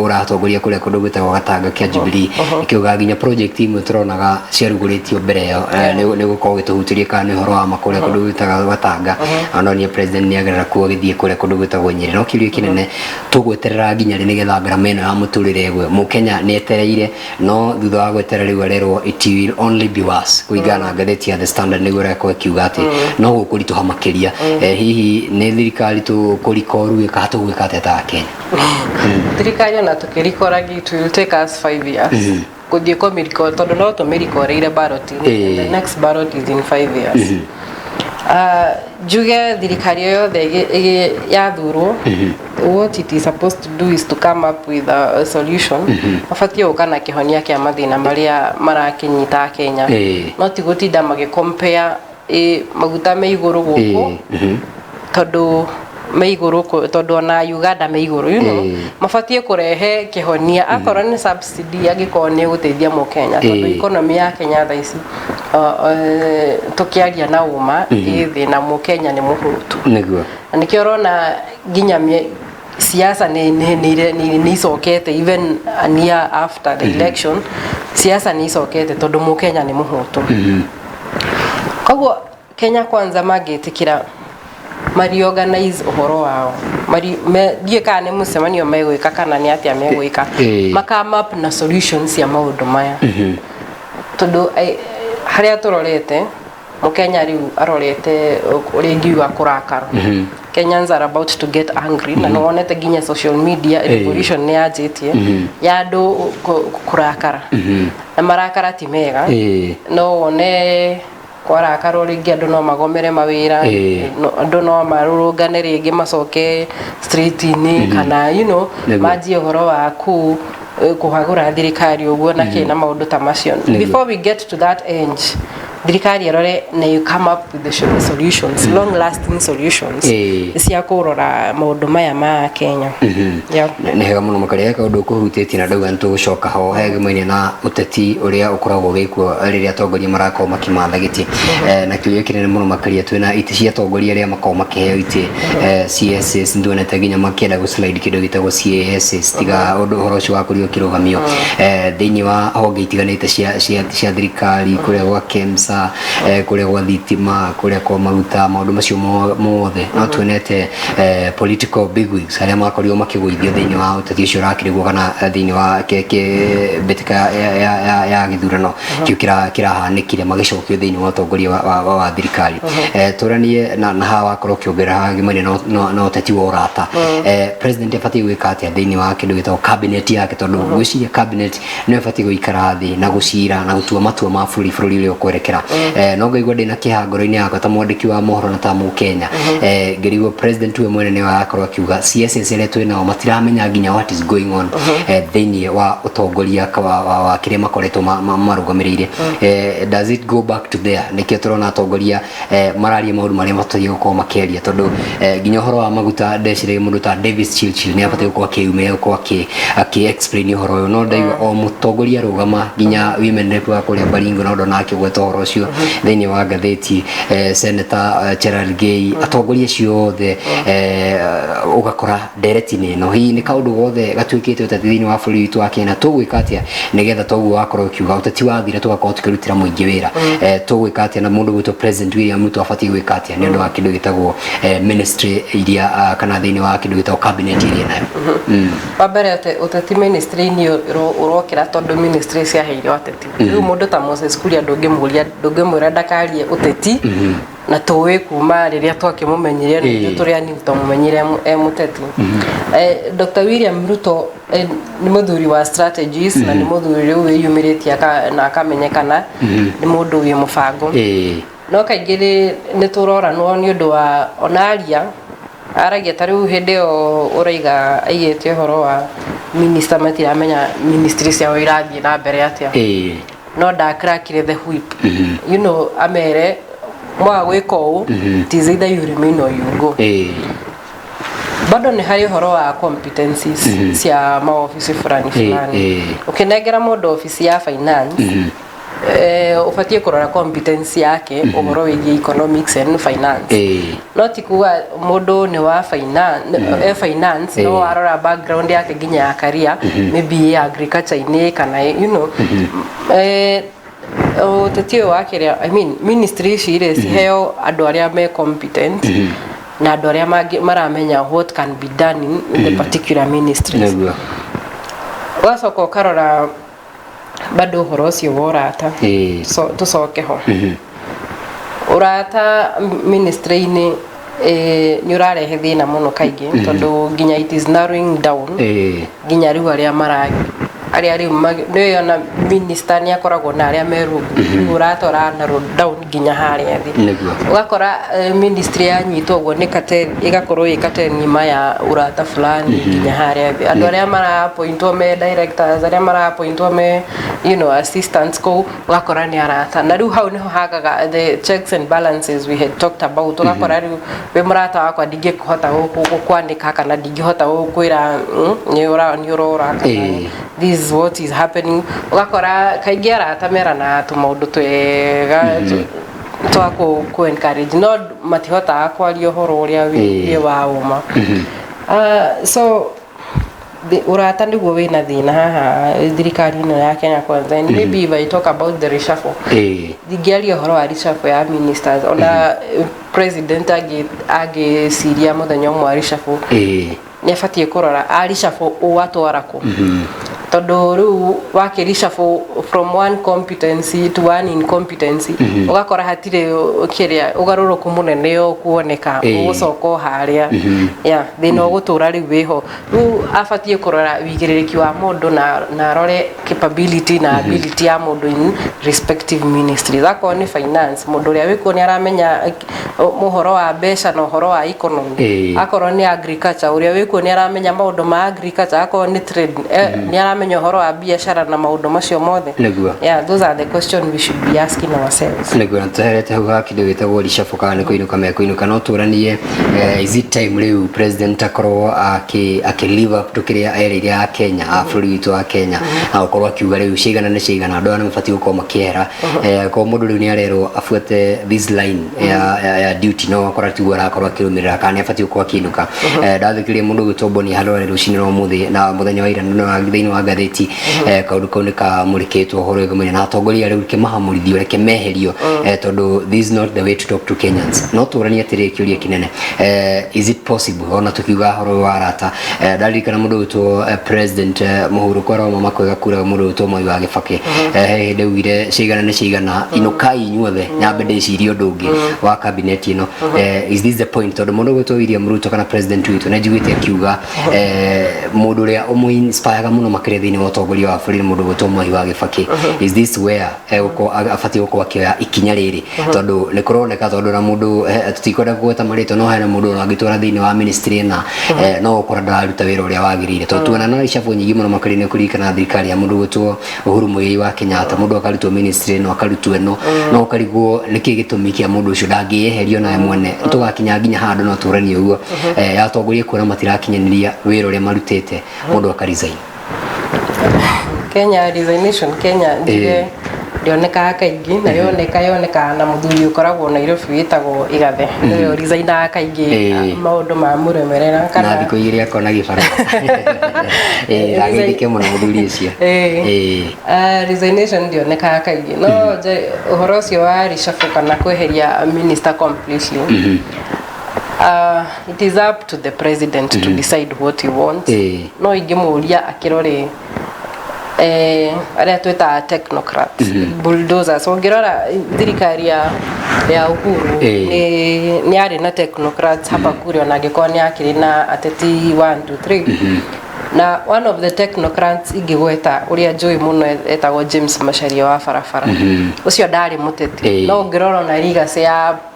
ũratongoria kũrĩa kũndũ gwĩtagwo Gatanga kĩa Jubilee kĩuga nginya project imwe tũronaga ciarugũrĩtio mbere ĩyo, nĩ gũkorwo gĩtũhutĩrie kana nĩ ũhoro wa ma kũrĩa kũndũ gwĩtagwo Gatanga. Ona niĩ president nĩ agerera kuo agĩthiĩ kũrĩa kũndũ gwĩtagwo Nyĩrĩ. No kĩũria kĩnene, tũgweterera nginya rĩ nĩgetha ngarama ĩno ya mũtũrĩre ĩgwe? Mũkenya nĩ etereire, no thutha wa gweterera rĩu arerwo it will only be worse, kũringana na ngathĩti ya The Standard, nĩguo ĩrakorwo ĩkiuga atĩ no gũkũritũha makĩria. Hihi nĩ thirikari tũkũrikoru ĩka, tũgwĩka atĩa ta Akenya? Thirikari ona tũkĩrikoragia, it will take us 5 years gũthiĩ kũmĩriko, tondũ no tũmĩrikoreire ballot-inĩ. The next ballot is in 5 years. Njuge thirikari o yothe yathurwo, what it is supposed to do is to come up with a solution. Mabatiĩ gũka na kĩhonia kĩa mathĩna marĩa marakĩnyita Kenya, no ti gũtinda magĩcompare maguta me igũrũ gũkũ, tondũ me igũrũ tondũ ona Uganda me igũrũ. Mabatiĩ kũrehe kĩhonia, akorwo nĩ subsidy, angĩkorwo nĩ gũteithia mũkenya, tondũ economy ya Kenya thaa ici, tũkĩaria na ũma, ĩ thĩ na mũkenya nĩ mũhũtu. Na nĩkĩo ũrona nginya siasa nĩ icokete even a year after the election. Siasa nĩ icokete tondũ mũkenya nĩ mũhũtu. Koguo Kenya Kwanza mangĩtĩkĩra mariorganize ũhoro wao, ndiũĩ kana nĩ mũcemanio megwĩka kana nĩ atĩa megwĩka, makame up na solutions cia maũndũ maya, tondũ harĩa tũrorete mũkenya rĩu arorete ũrĩa ingiuga kũrakara. Kenyans are about to get angry, na nĩwonete nginya social media revolution nĩ yanjĩtie ya andũ kũrakara, na marakara ti mega. No wone kwarakarwo rĩngĩ andũ no magomere mawĩra, andũ no marũrũngane rĩngĩ, macoke street-inĩ, kana manjie ũhoro wa ku Kũhagũra thirikari ũguo na kĩ na maũndũ ta macio. Before we get to that end, thirikari ĩrore na you come up with the solutions, long lasting solutions cia kũrora maũndũ maya ma Kenya. Yeah. Nĩ hega mũno makĩria kaũndũ kũhutĩtie na ndauga nĩtũgũcoka ho hegemaine na ũteti ũrĩa ũkoragwo wĩkuo rĩrĩa atongoria marakorwo makĩmatha gĩtĩ. Na kĩũria kĩnene mũno makĩria, twĩna itĩ cia atongoria arĩa makoragwo makĩheo itĩ, CSs, nĩtuonete nginya makĩenda gũ slide kĩndũ gĩtagwo CASs, tiga ũndũ ũhoro ũcio wakorirwo ũkĩrũgamio thĩinĩ wa honge itiganĩte cia thirikari, kũrĩa gwa KEMSA, kũrĩa gwa thitima, kũrĩa kwa maguta, maũndũ macio mothe no tuonete political bigwigs arĩa makorirwo makĩgũithio thĩinĩ wa ũteti ũcio ũrakĩrĩguo kana thĩinĩ wa mbĩtĩka ya gĩthurano kĩu kĩrahanĩkire, magĩcokio thĩinĩ wa ũtongoria wa thirikari. Tũranie na haha wakorwo ũkĩongerera haha gĩmaine na ũteti wa ũrata. President abatiĩ gwĩka atĩa thĩinĩ wa kĩndũ gĩtagwo cabinet yake? Tondũ ngwĩciria cabinet nĩyo ĩbatiĩ gũikara thĩ na gũcira na gũtua matua ma bũrũri ũrĩa ũkwerekera. No ngaigua ndĩna kĩeha ngoro-inĩ yakwa ta mwandĩki wa mohoro na ta mũkenya, ngĩrigwo president we mwene nĩwe arakorwo akiuga CSS arĩa twĩ nao matiramenya nginya what is going on thĩinĩ wa ũtongoria wa kĩrĩa makoretwo marũgamĩrĩire. Does it go back to there? Nĩkĩo tũrona atongoria mararia maũndũ marĩa mabataire gũkorwo makĩaria, tondũ nginya ũhoro wa maguta ndeciragia mũndũ ta Davis Chirchir nĩ abataire gũkorwo akĩyumĩria, gũkorwo akĩ explain ũhoro ũyũ, no ndaigua o mũtongoria arũgama, nginya women rep wa kũrĩa Baringo no ndona akĩgweta ũhoro ũcio thĩinĩ wa ngathĩti, Senator Cherargei, atongoria acio othe, ũgakora ndereti-inĩ ĩno hihi nĩ kaũndũ gothe gatuĩkĩte ũteti thĩinĩ wa bũrũri witũ wa Kenya. Tũgwĩka atĩa nĩgetha toguo wakorwo ũkiuga ũteti wathira tũgakorwo tũkĩrutĩra mũingĩ wĩra? Tũgwĩka atĩa na mũndũ gwĩtwo President William Ruto abatiĩ gwĩka atĩa nĩ ũndũ wa kĩndũ gĩtagwo ministry iria kana thĩinĩ wa kĩndũ gĩtagwo cabinet iria nayo? Wa mbere, ũteti ministry-inĩ ũrokĩra tondũ ministry ciaheirwo ateti. Rĩu mũndũ ta Moses Kuria ndũngĩmũria, ndũngĩmwĩra ndakarie ũteti, na tũĩ kuma rĩrĩa twakĩmũmenyire nĩ ithuĩ tũrĩ anini twamũmenyire e mũteti. Dr. William Ruto nĩ mũthuri wa strategies na nĩ mũthuri rĩu wĩyumĩrĩtie na akamenyekana nĩ mũndũ wĩ mũbango. No kaingĩ nĩ tũroranwo nĩ ũndũ wa ona aria aragia ta rĩu hĩndĩ ĩyo ũraiga aigĩte ũhoro wa minister matiramenya ministry ciao irathiĩ na mbere atĩa, no ndakrakire the whip, amere mwaga gwĩka ũũ, it is either you remain or you go. Bado nĩ harĩ ũhoro wa competencies cia maobici fulani fulani. Ũkĩnengera mũndũ obici ya finance, ũbatiĩ kũrora competence yake ũhoro wĩgiĩ economics and finance, no ti kuga mũndũ nĩ wa finance, finance, no warora background yake nginya ya career, maybe ya agriculture-inĩ kana ũteti ũyũ wa kĩrĩa, I mean, ministry ici rĩ ciheo andũ arĩa me competent na andũ arĩa maramenya what can be done in the particular ministries. Ũgacoka ũkarora bado ũhoro ũcio wa ũrata. So, tũcoke ho ũrata ministry-inĩ, nĩ ũrarehe thĩna mũno kaingĩ, tondũ nginya it is narrowing down nginya rĩu arĩa mara arĩa rĩu nĩ ona minister nĩ akoragwo na arĩa me rungu, rĩu ũrata ũra narrow down nginya harĩa thĩ. Ũgakora ministry yanyitwo ũguo nĩ cartel, ĩgakorwo ĩ cartel ng'ima ya ũrata fulani nginya harĩa thĩ, andũ arĩa mara-appointwo me directors, arĩa mara-appointwo me assistants kũu, ũgakora nĩ arata, na rĩu hau nĩho hagaga the checks and balances we had talked about. Ũgakora rĩu wĩ mũrata wakwa, ndingĩkũhota gũkwanĩka kana ndingĩhota gũkwĩra nĩ ũrora kana this is what is happening. Ũgakora kaingĩ arata meranaga tũmaũndũ twega twa kũ encourage, no matihotaga kwaria ũhoro ũrĩa wĩ wa ũma. So ũrata nĩguo wĩna thĩna haha thirikari ĩno ya Kenya Kwanza. And maybe if I talk about the reshuffle, ndingĩaria ũhoro wa reshuffle ya ministers, ona president angĩciria mũthenya ũmwe a reshuffle, nĩ abatiĩ kũrora a reshuffle ũ atwara kũ, tondũ rĩu wakĩ reshuffle from one competency to one incompetency, ũgakora hatirĩ kĩrĩa ũgarũrũku mũnene ũkuoneka. Ũgũcoka o harĩa ya thĩna ũgũtũra rĩu wĩho. Rĩu abatiĩ kũrora wĩigĩrĩrĩki wa mũndũ na arore capability na ability ya mũndũ in respective ministries. Akorwo nĩ finance, mũndũ ũrĩa wĩkuo nĩ aramenya ũhoro wa mbeca na ũhoro wa economy. Akorwo nĩ agriculture, ũrĩa wĩkuo nĩ aramenya maũndũ ma agriculture. Akorwo nĩ trade, nĩ aramenya. Aramenya ũhoro wa biacara na maũndũ macio mothe? Nĩguo. Yeah, those are the questions we should be asking ourselves. Nĩguo, na tũherete hau ha kĩndũ gĩtagwo reshuffle, kana nĩ kũinũka mekũinũka, no tũranie, is it time rĩu president akorwo akĩ live up to kĩrĩa erĩire a Kenya, a bũrũri witũ wa Kenya, na gũkorwo akiuga rĩu ciigana nĩ ciigana, andũ aya nĩ mabatiĩ gũkorwo makĩehera? Korwo mũndũ rĩu nĩ arerwo abuate this line ya duty, no akora tiguo arakorwo akĩrũmĩrĩra, kana nĩ abatiĩ gũkorwo akĩinũka? Ndathikĩrĩria mũndũ ũgwĩtwo Boni Halwale rũcinĩ rwa ũmũthĩ na mũthenya wa ira na thĩinĩ wa ngathĩti, kaũndũ kau nĩ kamũrĩkĩtwo ũhoro wĩgũmĩire na atongoria rĩu kĩmahamũrithio, reke meherio, tondũ this is not the way to talk to Kenyans. No tũranie atĩrĩ, kĩũria kĩnene, is it possible, ona tukiuga ũhoro ũyũ wa arata, ndaririkana mũndũ ũgwĩtwo president mũhurũko aroma makwega kura, mũndũ ũgwĩtwo Mwai wa Gĩbakĩ, he hĩndĩ augire ciigana nĩ ciigana, inũkai inyuothe, nyambe ndĩcirie ũndũ ũngĩ wa cabinet ĩno. Is this the point? Tondũ mũndũ ũgwĩtwo William Ruto kana president witũ nĩ njiguĩte akiuga mũndũ ũrĩa ũmũinspiraga mũno makĩria thĩinĩ wa ũtongoria wa bũrũri nĩ mũndũ ũgwĩtwo Mwai wa Gĩbakĩ. Is this where abatiĩ gũkorwo akĩoya ikinya rĩrĩ? Tondũ nĩ kũroneka, tondũ na mũndũ, tũtikwenda kũgweta marĩtwa, no hena mũndũ ona angĩtwara thĩinĩ wa ministry ĩna, no ũkora ndararuta wĩra ũrĩa wagĩrĩire, tondũ tuona no reshuffle nyingĩ mũno makĩria nĩ kũririkana thirikari ya mũndũ ũgwĩtwo Uhuru Muigai wa Kenyatta, mũndũ akarutwo ministry ĩno, akarutwo ĩno, no ũkarigwo nĩkĩ gĩtũmi kĩa mũndũ ũcio ndangĩyeherio nawe mwene. Tũgakinya nginya handũ no tũranie ũguo, atongoria kuona matirakinyanĩria wĩra ũrĩa marutĩte, mũndũ akaresign. Kenya, resignation Kenya njuge ndĩonekaga kaingĩ, na yoneka yonekaga na mũthuri ũkoragwo Nairobi wĩtagwo Igathe, nĩwe ũresignaga kaingĩ. Maũndũ ma mũremerera. Na thikũ 2 akona gĩbarũa. Ndageithĩke mũno mũthuri ũcio. Resignation ndĩonekaga kaingĩ, no ũhoro ũcio wa reshuffle kana kweheria minister completely, it is up to the president to decide what he wants. No ingĩmũria akĩrore arĩa twĩtaga technocrats, bulldozers. Ũngĩrora thirikari ya Uhuru, nĩ yarĩ na technocrats hapa kule, ona angĩkorwo nĩ yakĩrĩ na ateti 1 2 3, na one of the technocrats ingĩgweta ũrĩa njũĩ mũno etagwo James Macharia wa barabara. Ũcio ndarĩ mũteti, no ũngĩrora ona legacy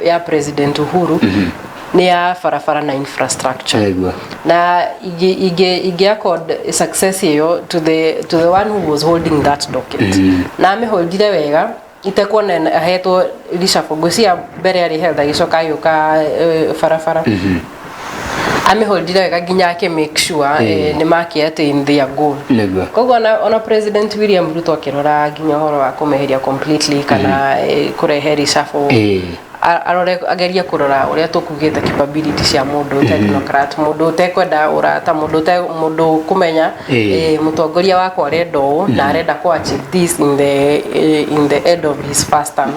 ya President Uhuru nĩ ya barabara na infrastructure. Na ingĩ accord success ĩyo to the one who was holding that docket, na amĩholdire wega, itekuona ahetwo reshuffle. Ngwĩciria mbere arĩ health, agĩcoka agĩũka barabara. Amĩholdire wega nginya akĩ make sure nĩ makĩ attain their goal. Koguo ona President William Ruto akĩrora nginya ũhoro wa kũmeheria completely kana kũrehe reshuffle, arore, agerie kũrora ũrĩa tũkugĩte, capability cia mũndũ technocrat, mũndũ ũtekwenda ũrata, mũndũ kũmenya mũtongoria wakwa arenda ũũ na arenda kũ achieve this in the end of his first term,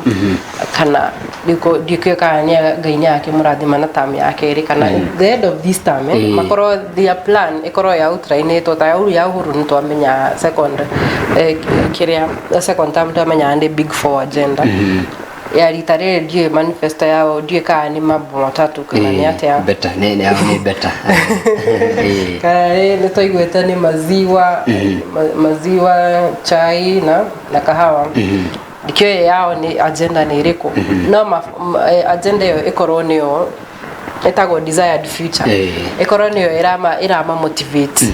kana ndikũĩ kana nĩ Ngai nĩ akĩmũrathima na term ya kerĩ, kana the end of this term, makorwo their plan ĩkorwo ya outline-ĩtwo ta ya Uhuru. Nĩ twamenya second, kĩrĩa second term twamenya nĩ big four agenda. Ya rita rĩrĩ ndiũĩ manifesto yao, ndiũĩ kana nĩ mambo matatu kana nĩ atĩa. Better nĩ better. Kana nĩ twaiguĩte nĩ maziwa, maziwa, chai na kahawa. Ndikĩũĩ yao nĩ agenda nĩ ĩrĩkũ, no agenda ĩyo ĩkorwo nĩyo ĩtagwo desired future, ĩkorwo nĩyo ĩrama motivate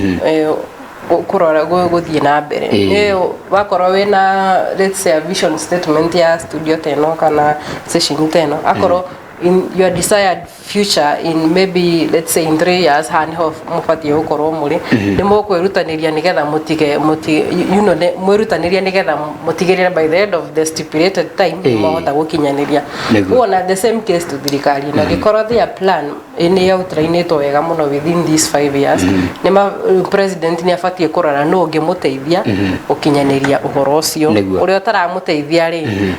kũrora gũthiĩ na mbere. Nĩ wakorwo wĩna, let's say, a vision statement ya studio ta ĩno kana session ta ĩno, akorwo in your desired future in maybe, let's say, in 3 years, haha niho mũbatiĩ gũkorwo mũrĩ, nĩ mũkwĩrutanĩria nĩgetha mũtige mũti you know nĩ- mwĩrutanĩrie nĩgetha mũtigĩrĩre by the end of the stipulated time mwahota gũkinyanĩria. Ũguo na the same case to thirikari ĩno, angĩkorwo their plan nĩ outline-ĩtwo wega mũno within these 5 years, nĩ ma president nĩ abatiĩ kũrora nũ ũngĩmũteithia gũkinyanĩria ũhoro ũcio. Ũrĩa ũtaramũteithia rĩ,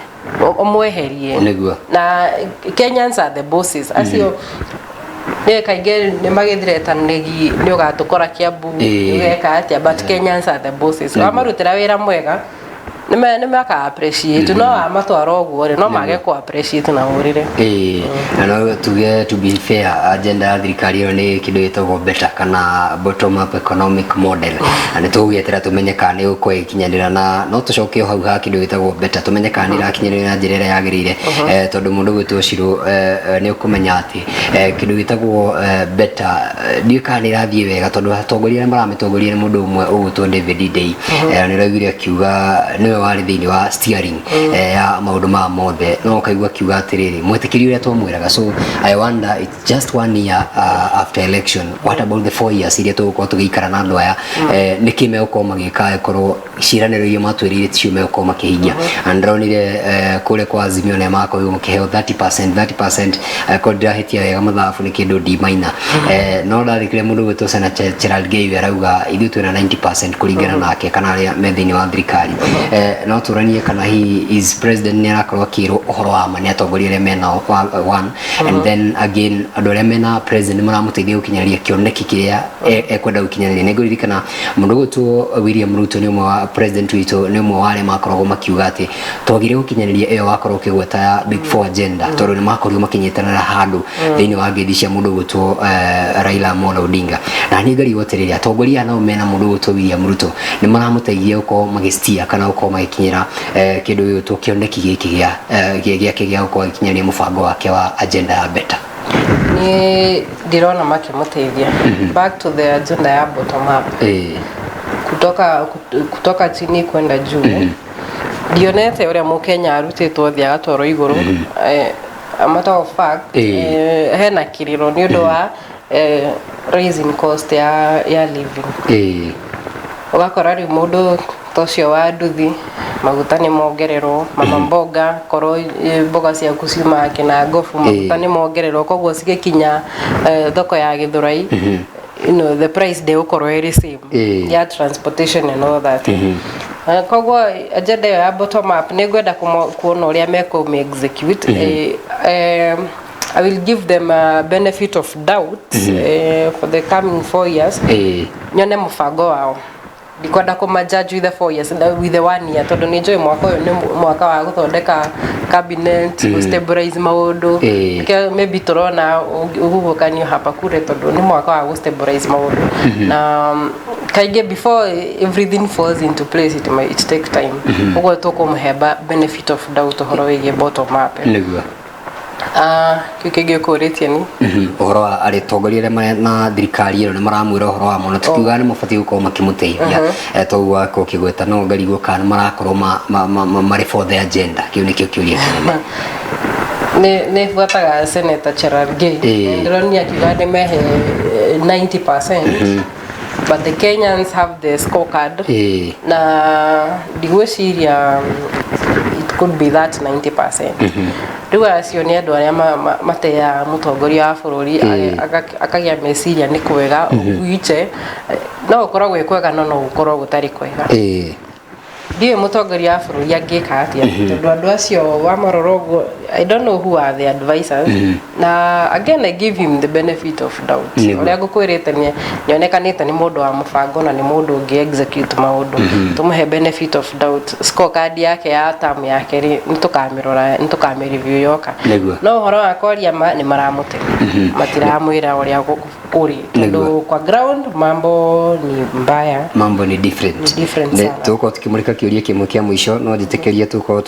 ũmweherie. Na Kenyans are the bosses acio nĩ kaingĩ nĩ magĩthiretanĩgi nĩ ũgatũkora Kiambu, nĩ ũgeka atĩa, but Kenyans are the bosses. Wamarutĩra wĩra mwega, Nĩ maka appreciate, no amatwara ũguo rĩ, no mage kũ appreciate na ũrĩre. Ĩĩ, na no tuge, to be fair, agenda ya thirikari ĩyo nĩ kĩndũ gĩtagwo BETA kana bottom up economic model, na nĩ tũgũgĩetera tũmenye kana nĩ gũkorwo ĩgĩkinyanĩra, na no tũcoke o hau ha kĩndũ gĩtagwo BETA, tũmenye kana nĩ ĩrakinyanĩra na njĩra ĩrĩa yagĩrĩire, tondũ mũndũ gwĩtwo Shirũ, nĩ ũkũmenya atĩ kĩndũ gĩtagwo BETA, ndiũĩ kana nĩ ĩrathiĩ wega, tondũ atongoria arĩa maramĩtongoria nĩ mũndũ ũmwe ũgwĩtwo David Ndii, na nĩ ũraiguire akiuga nĩwe warĩ thĩinĩ wa steering ya maũndũ maya mothe, no ũkaigua akiuga atĩrĩrĩ, mwĩtĩkĩri ũrĩa twamwĩraga. So I wonder, it's just one year after election, what about the 4 years iria tũgũkorwo tũgĩikara na andũ aya? Nĩkĩ megũkorwo magĩka angĩkorwo ciĩranĩro iria matwĩrĩire ticio megũkorwo makĩhingia? Na ndĩronire kũrĩa kwa Azimio nĩa makorirwo makĩheo 30%, 30%, korwo ndirahĩtia wega mathabu nĩ kĩndũ D minor, no ndathikĩrĩria mũndũ gwĩtwo Senator Cherargei arauga ithuĩ twĩna 90% kũringana nake kana arĩa me thĩinĩ wa thirikari. No tũranie kana he is president nĩ arakorwo akĩrwo ũhoro wa ma nĩ atongoria arĩa menao one, and then again, andũ arĩa mena president nĩ maramũteithia gũkinyanĩria kĩoneki kĩrĩa ekwenda gũkinyanĩria. Nĩ ngũririkana mũndũ gwĩtwo William Ruto nĩ ũmwe wa president witũ, nĩ ũmwe wa arĩa makoragwo makiuga atĩ twagire gũkinyanĩria ĩyo wakorwo ũkĩgweta ya Big Four agenda, tondũ nĩ makorirwo makĩnyitanĩra handũ thĩinĩ wa ngeithi cia mũndũ gwĩtwo Raila Amolo Odinga. Na niĩ ngarigwo atĩrĩrĩ, atongoria aya nao mena mũndũ gwĩtwo William Ruto nĩ maramũteithia gũkorwo magĩstia kana gũkorwo magĩkinyĩra kĩndũ gĩgwĩtwo kĩoneki gĩkĩ gĩa gĩake gĩa gũkorwo agĩkinyanĩria mũbango wake wa agenda ya BETA? Niĩ ndirona makĩmũteithia. Back to the agenda ya bottom up, kutoka chini kwenda juu, ndionete ũrĩa mũkenya arutĩtwo thĩ agatwarwo igũrũ. A matter of fact, hena kĩrĩro nĩ ũndũ wa raising cost ya living. Ũgakora rĩu mũndũ ta ũcio wa nduthi, maguta nĩ mongererwo, mama mboga, korwo mboga ciaku ciumaga kĩnangobu, maguta nĩ mongererwo, koguo cigĩkinya thoko ya Gĩthũrai, the price ndĩgũkorwo ĩrĩ same, ya transportation and all that. Koguo agenda ĩyo ya bottom up nĩ ngwenda kuona ũrĩa mekũmĩ execute. I will give them a benefit of doubt for the coming 4 years, nyone mũbango wao. Ndikwenda kũma-judge with the 4 years, with the one year, tondũ nĩ njũĩ mwaka ũyũ nĩ mwaka wa gũthondeka cabinet, gũ-stabilize maũndũ. Nĩkĩo maybe tũrona ũhuhũkanio hapa kure, tondũ nĩ mwaka wa gũ-stabilize maũndũ, na kaingĩ before everything falls into place, it might take time. Ũguo tũkũmũhe benefit of doubt ũhoro wĩgiĩ bottom up. Ah, kĩu kĩngĩ ũkũrĩtie ni? Ũhoro wa atongoria arĩa marĩ na thirikari ĩno nĩ maramwĩra ũhoro wa mũno, tukiuga nĩ mabatiĩ gũkorwo makĩmũteithia. Toguo wakorwo ũkĩgweta, no ngarigwo kana nĩ marakorwo marĩ for the agenda. Kĩu nĩkĩo kĩũria kĩnene. Nĩ buataga Senator Cherargei. Ndĩronire akiuga nĩ mehe 90%, but the Kenyans have the scorecard, na ndigwĩciria it could be that 90%. Rĩu acio nĩ andũ arĩa mateaga mũtongoria wa bũrũri, akagĩa meciria nĩ kwega wiche, no gũkorwo gwĩ kwega, no gũkorwo gũtarĩ kwega. Ndiũĩ mũtongoria wa bũrũri angĩka atĩa, tondũ andũ acio wamarora ũguo, I don't know who are the advisors. Na again, I give him the benefit of doubt. Ũrĩa ngũkwĩrĩte, nĩonekanĩte nĩ mũndũ wa mũbango na nĩ mũndũ ũngĩ execute maũndũ. Tũmũhe benefit of doubt. Scorecard yake ya term yake rĩ, nĩ tũkamĩrora, nĩ tũkamĩ-review yoka. No ũhoro wa kwaria ma, nĩ maramũte, matiramwĩra ũrĩa kũrĩ, tondũ kwa ground mambo ni mbaya. Mambo ni different. Ni different sana. Tũgũkorwo tũkĩmũrĩka kĩũria kĩmwe kĩa mũico, no njĩtĩkĩrie tũkorwo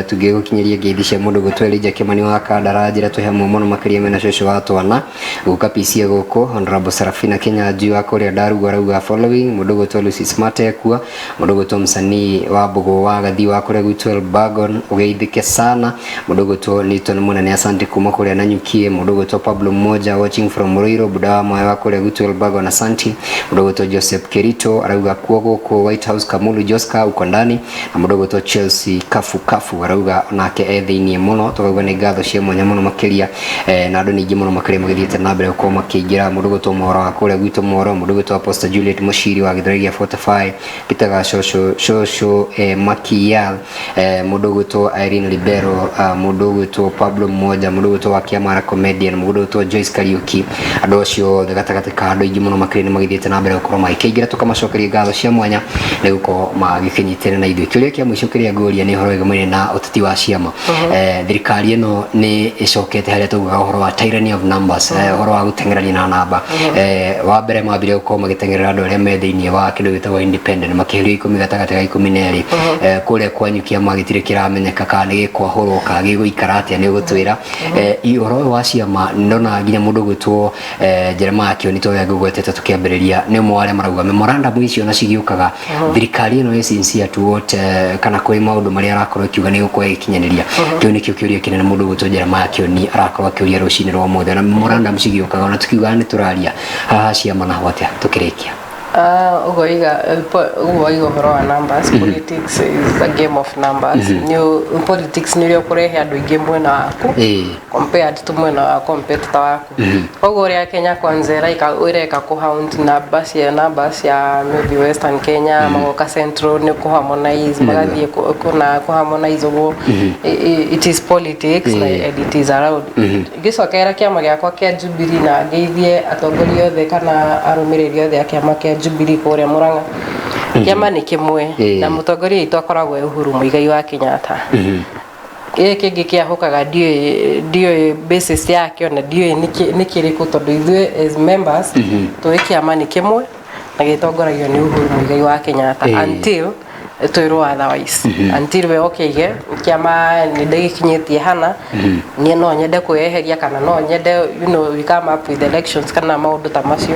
tũngĩgũkinyĩria ngeithi cia mũndũ gwĩtwo Elijah Kimani wa Kandara, njĩra twĩ hamwe mũno makĩria mena cũcũ wa twana guka PC gũkũ. Honorable Serafina Kinyanjui wa kũrĩa Ndarugu arauga following, mũndũ gwĩtwo Lucy Smart ekua, mũndũ gwĩtwo msanii wa Mbũgũ wa Gathi wa kũrĩa gwitũ Elbagon, ũgeithĩke sana, mũndũ gwĩtwo Newton Mũnene, asante, kuma kũrĩa Nanyukie, mũndũ gwĩtwo Pablo Mmoja watching from Ruiru, Buda wa Moyo wa kũrĩa gwitũ Elbagon, asante, mũndũ gwĩtwo Joseph Kerito arauga kuo gũkũ White House Kamulu Joska uko ndani, na mũndũ gwĩtwo Chelsea Kafu Kafu arauga nake e thĩiniĩ mũno. Tũkauga nĩ ngatho cia mwanya mũno makĩria, na andũ nĩ aingĩ mũno makĩria magĩthiĩte na mbere gũkorwo makĩingĩra, mũndũ gwĩtwo Mohoro wa kũrĩa gwitũ Mohoro, mũndũ gwĩtwo Apostle Juliet Mũciri wa Gĩthũrai gĩa 45, Peter Gacũcũ Cũcũ, Makia, mũndũ gwĩtwo Irene Libero, mũndũ gwĩtwo Pablo Mmoja, mũndũ gwĩtwo wa Kĩamara comedian, mũndũ gwĩtwo Joyce Kariuki, andũ acio othe gatagatĩ ka andũ aingĩ mũno makĩria nĩ magĩthiĩte na mbere gũkorwo magĩkĩingĩra, tũkamacokeria ngatho cia mwanya nĩ gũkorwo Magĩkĩnyitĩra na ithuĩ. Kĩũria kĩa mũico kĩrĩa ngũria nĩ ũhoro wĩgamaine na ũteti wa ciama. Thirikari ĩno nĩ ĩcokete harĩa taugaga ũhoro wa tyranny of numbers, ũhoro wa gũteng'erania na namba. Wa mbere mambire gũkorwo magĩteng'erera andũ arĩa me thĩinĩ wa kĩndũ gĩtagwo independent, makĩherio 10 gatagatĩ ga 12. Kũrĩa kwanyu kĩama gĩtirĩ kĩramenyeka kana nĩ gĩkwahũrwo kana gĩgũikara atĩa, nĩ ũgũtwĩra. Ũhoro ũyũ wa ciama ndona nginya mũndũ ũgwĩtwo Jeremiah Kĩoni, ta ũrĩa ngũgwetete tũkĩambĩrĩria, nĩ ũmwe wa arĩa marauga memorandum icio na cigĩũkaga, thirikari ĩno ĩ sincere to what, kana kwĩ maũndũ marĩa arakorwo ĩkiuga nĩ gũkorwo ĩgĩkinyanĩria. Kĩu nĩkĩo kĩũria kĩnene mũndũ ũgwĩtwo Jeremiah Kĩoni arakorwo akĩũria rũcinĩ rwa ũmũthĩ. Na memorandum cigĩũkaga ona tukiugaga nĩ tũraria haha ciama naho atĩa tũkĩrĩkia? Ũguo waiga ũhoro wa numbers, politics is a game of numbers. Nĩ politics nĩ ũrĩa ũkũrehe andũ aingĩ mwena waku compared to mwena wa competitor waku. Koguo ũrĩa Kenya Kwanza ĩreka kũ hunt namba cia maybe Western Kenya, magoka Central nĩ kũ harmonize, magathiĩ kũna kũ harmonize ũguo. It is politics na and it is around. Ngĩcokera kĩama gĩakwa kĩa Jubilee na ngeithie atongoria othe kana arũmĩrĩri othe a kĩama kĩa Jubilee kũrĩa Murang'a. Kĩama nĩ kĩmwe na mũtongoria witũ akoragwo e Uhuru Muigai wa Kenyatta. Gĩkĩ kĩngĩ kĩahũkaga ndiũĩ basis yakĩo na ndiũĩ nĩ kĩrĩkũ, tondũ ithuĩ as members tũĩ kĩama nĩ kĩmwe na gĩtongoragio nĩ Uhuru Muigai wa Kenyatta until twĩrwo otherwise, until we ũkĩige kĩama nĩ ndĩgĩkinyĩtie hana, niĩ no nyende kwĩyeheria kana no nyende we come up with elections kana maũndũ ta macio.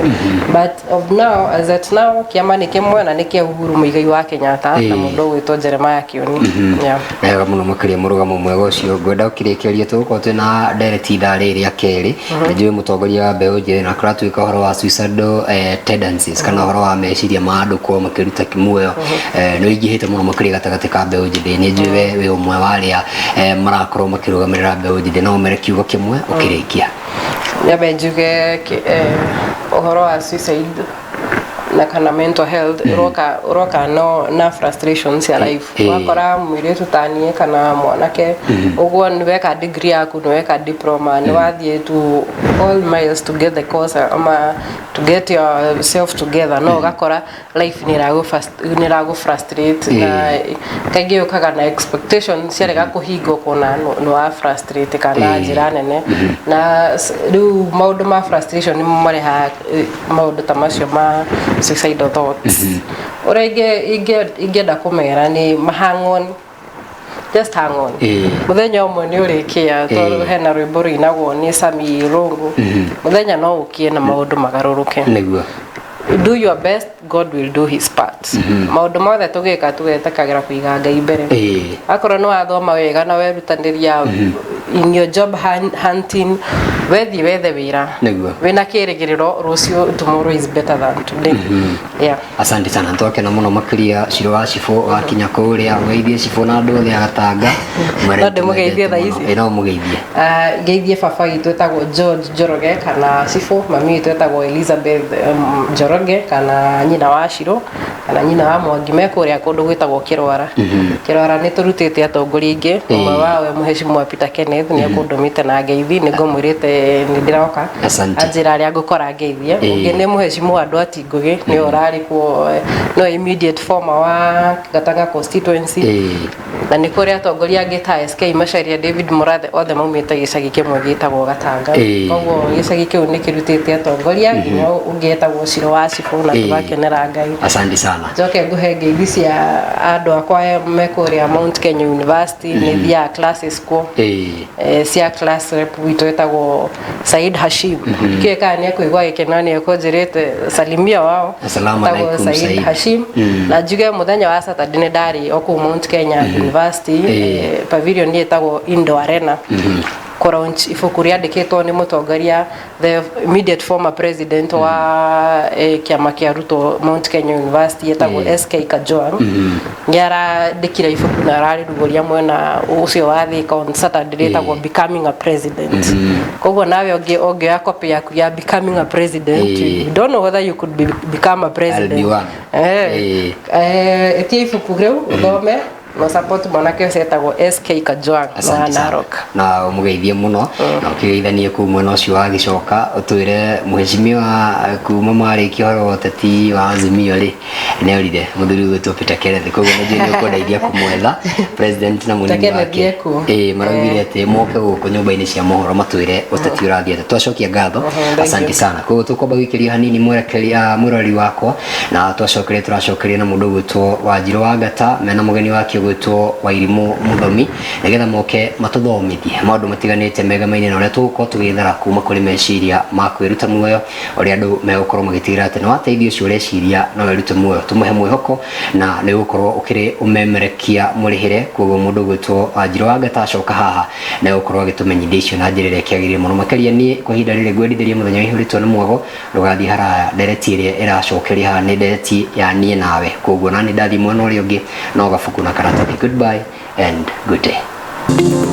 But of now, as at now, kĩama nĩ kĩmwe na nĩ kĩa Uhuru Muigai wa Kenyatta na mũndũ ũgwĩtwo Jeremiah Kioni, yeah. Wega mũno makĩria, mũrũgamo mwega ũcio. Ngwenda ũkĩrĩkĩria, tũgũkorwo twĩna ndereti ithaa rĩrĩ rĩa kerĩ. Nĩ njũĩ mũtongoria wa mbeũ njĩthĩ na kũratuĩka ũhoro wa suicidal tendencies kana ũhoro wa meciria ma andũ kwao makĩruta muoyo nĩ ũingĩhĩte mũno makĩria gatagatĩ ka mbeũ njĩthĩ. Nĩ njũĩ we wĩ ũmwe wa arĩa marakorwo makĩrũgamĩrĩra mbeũ njĩthĩ. No ũmere kiugo kĩmwe ũkĩrĩkia. Nyambe njuge ũhoro wa suicide na kana mental health ũroka no na frustration cia life. Wakora mũirĩtu taniĩ kana mwanake ũguo, nĩ weka degree yaku, nĩ weka diploma, nĩ wathiĩ to all miles to get the course ama to get yourself together, no ũgakora life nĩ ĩragũ frustrate na kaingĩ yũkaga na expectation ciarega kũhinga, ũkona nĩ wa frustrate kana njĩra nene. Na rĩu maũndũ ma frustration nĩmo marehaga maũndũ ta macio ma suicidal thoughts. Ũrĩa ingĩenda kũmera nĩ mahang on, just hang on. Mũthenya ũmwe nĩ ũrĩkĩa, tondũ hena rwĩmbo rũinagwo nĩ Sami Irũngũ, mũthenya no ũkie na maũndũ magarũrũke. Do your best, God will do his part. Maũndũ mothe tũgĩka tũgetĩkagĩra kũiga Ngai mbere. Akorwo nĩ wathoma wega na werutanĩria in your job hunting, wethiĩ wethe wĩra wĩna kĩrĩgĩrĩro rũciũ, tomorrow is better than today, yeah. Asante sana, twakena mũno makĩria. Ciro wa Cibũ wakinya kũrĩa ũgeithie Cibũ na andũ othe a Gatanga. Mwĩre No ndĩmũgeithie thaa ici? Ĩ, no mũgeithie. Ngeithie baba witũ etagwo George Njoroge kana Cibũ, mami witũ etagwo Elizabeth Njoroge kana nyina wa Ciro kana nyina wa Mwangi, me kũrĩa kũndũ gwĩtagwo Kĩrwara. Kĩrwara nĩ tũrutĩte atongoria aingĩ, ũmwe wao mũheshimiwa Peter Kenneth nĩ ekũndũmĩte na ngeithi, nĩ ngũmwĩrĩte nĩ ndĩroka. Asante. Anjĩra arĩa ngũkora ngeithie. Ũngĩ nĩ mũheshimiwa Ndwati Ngugi, nĩwe ũrarĩ kuo, no immediate former wa Gatanga constituency. Na nĩ kũrĩ atongoria angĩ ta SK Macharia, David Murathe, othe maumĩte gĩcagi kĩmwe gĩtagwo Gatanga. Koguo gĩcagi kĩu nĩ kĩrutĩte atongoria nginya ũngĩ etagwo Ciro wa Cibũ na tũgakenera Ngai. Asante sana. Njoke ngũhe ngeithi cia andũ akwa me kũrĩa Mount Kenya University, nĩ thiaga classes kuo, cia class rep witũ etagwo Said Hashim. Kĩĩ kana nĩ ekũigua gĩkeno nĩ ekũnjĩrĩte salimia wao. Assalamu Etagwo alaikum, Said Said. Hashim. Na njuge mũthenya wa Saturday nĩ ndarĩ o kũu Mount Kenya University, pavilion ĩtagwo Indo Arena, kũ launch ibuku rĩandĩkĩtwo nĩ mũtongoria, the immediate former president wa kĩama kĩa arutwo Mount Kenya University, etagwo SK Kajwang. Nĩ arandĩkire ibuku na ararĩrugũria mwena ũcio wa Thika on Saturday, rĩtagwo Becoming a President. Koguo nawe ũngĩoya copy yaku ya Becoming a President, you don't know whether you could become a president. I'll be one. Ĩtia ibuku rĩu ũthome. No support mwanake ũcio etagwo SK Kajwang wa Asante sana. Narok. Na mũgeithie mũno na ũkĩgeithanie kuu mwena ũcio wa gĩcoka, ũtwĩre mheshimiwa kuma marĩkia ũhoro wa ũteti wa Azimio rĩ, nĩorire mũthuri ũgwĩtwo Peter Kenneth, koguo nĩ njũĩ nĩ ũkũndeithia kũmwetha president na mũnini Peter Kenneth wake. eku? Ĩĩ, maraugire atĩ moke gũkũ nyũmba-inĩ cia mohoro matwĩre ũteti ũrathiĩ atĩa. Twacokia ngatho. Thank you. Asante sana. Koguo tũkwamba gũikĩria hanini mwerekeri mwĩroreri wakwa, na twacokeria tũracokeria na mũndũ ũgwĩtwo Wanjirũ wa Ngata mena mũgeni wake ũgwĩtwo Wairimũ Mũthomi, nĩgetha moke matũthomithie maũndũ matiganĩte megamaine na ũrĩa tũgũkorwo tũgĩthara kuma kũrĩ meciria ma kwĩruta muoyo, ũrĩa andũ megũkorwo magĩtigĩrĩra atĩ nĩ wateithio ũcio ũreciria no wĩrute muoyo, tũmũhe mwĩhoko na nĩ ũgũkorwo ũkĩrĩ ũmemerekia mũrĩhĩre. Koguo mũndũ ũgwĩtwo Wanjirũ wa Ngata acoka haha na ũgũkorwo agĩtũmenyithia icio na njĩra ĩrĩa ĩkĩagĩrĩire mũno makĩria. Niĩ kwa ihinda rĩrĩ ngwendithĩria mũthenya ũihũrĩtwo nĩ mwago, ndũgathiĩ haraya. Ndereti ĩrĩa ĩracokeria haha nĩ ndereti ya niĩ nawe, koguo nani ndathiĩ mwena ũrĩa ũngĩ no gabuku na karatathi. Goodbye and good day.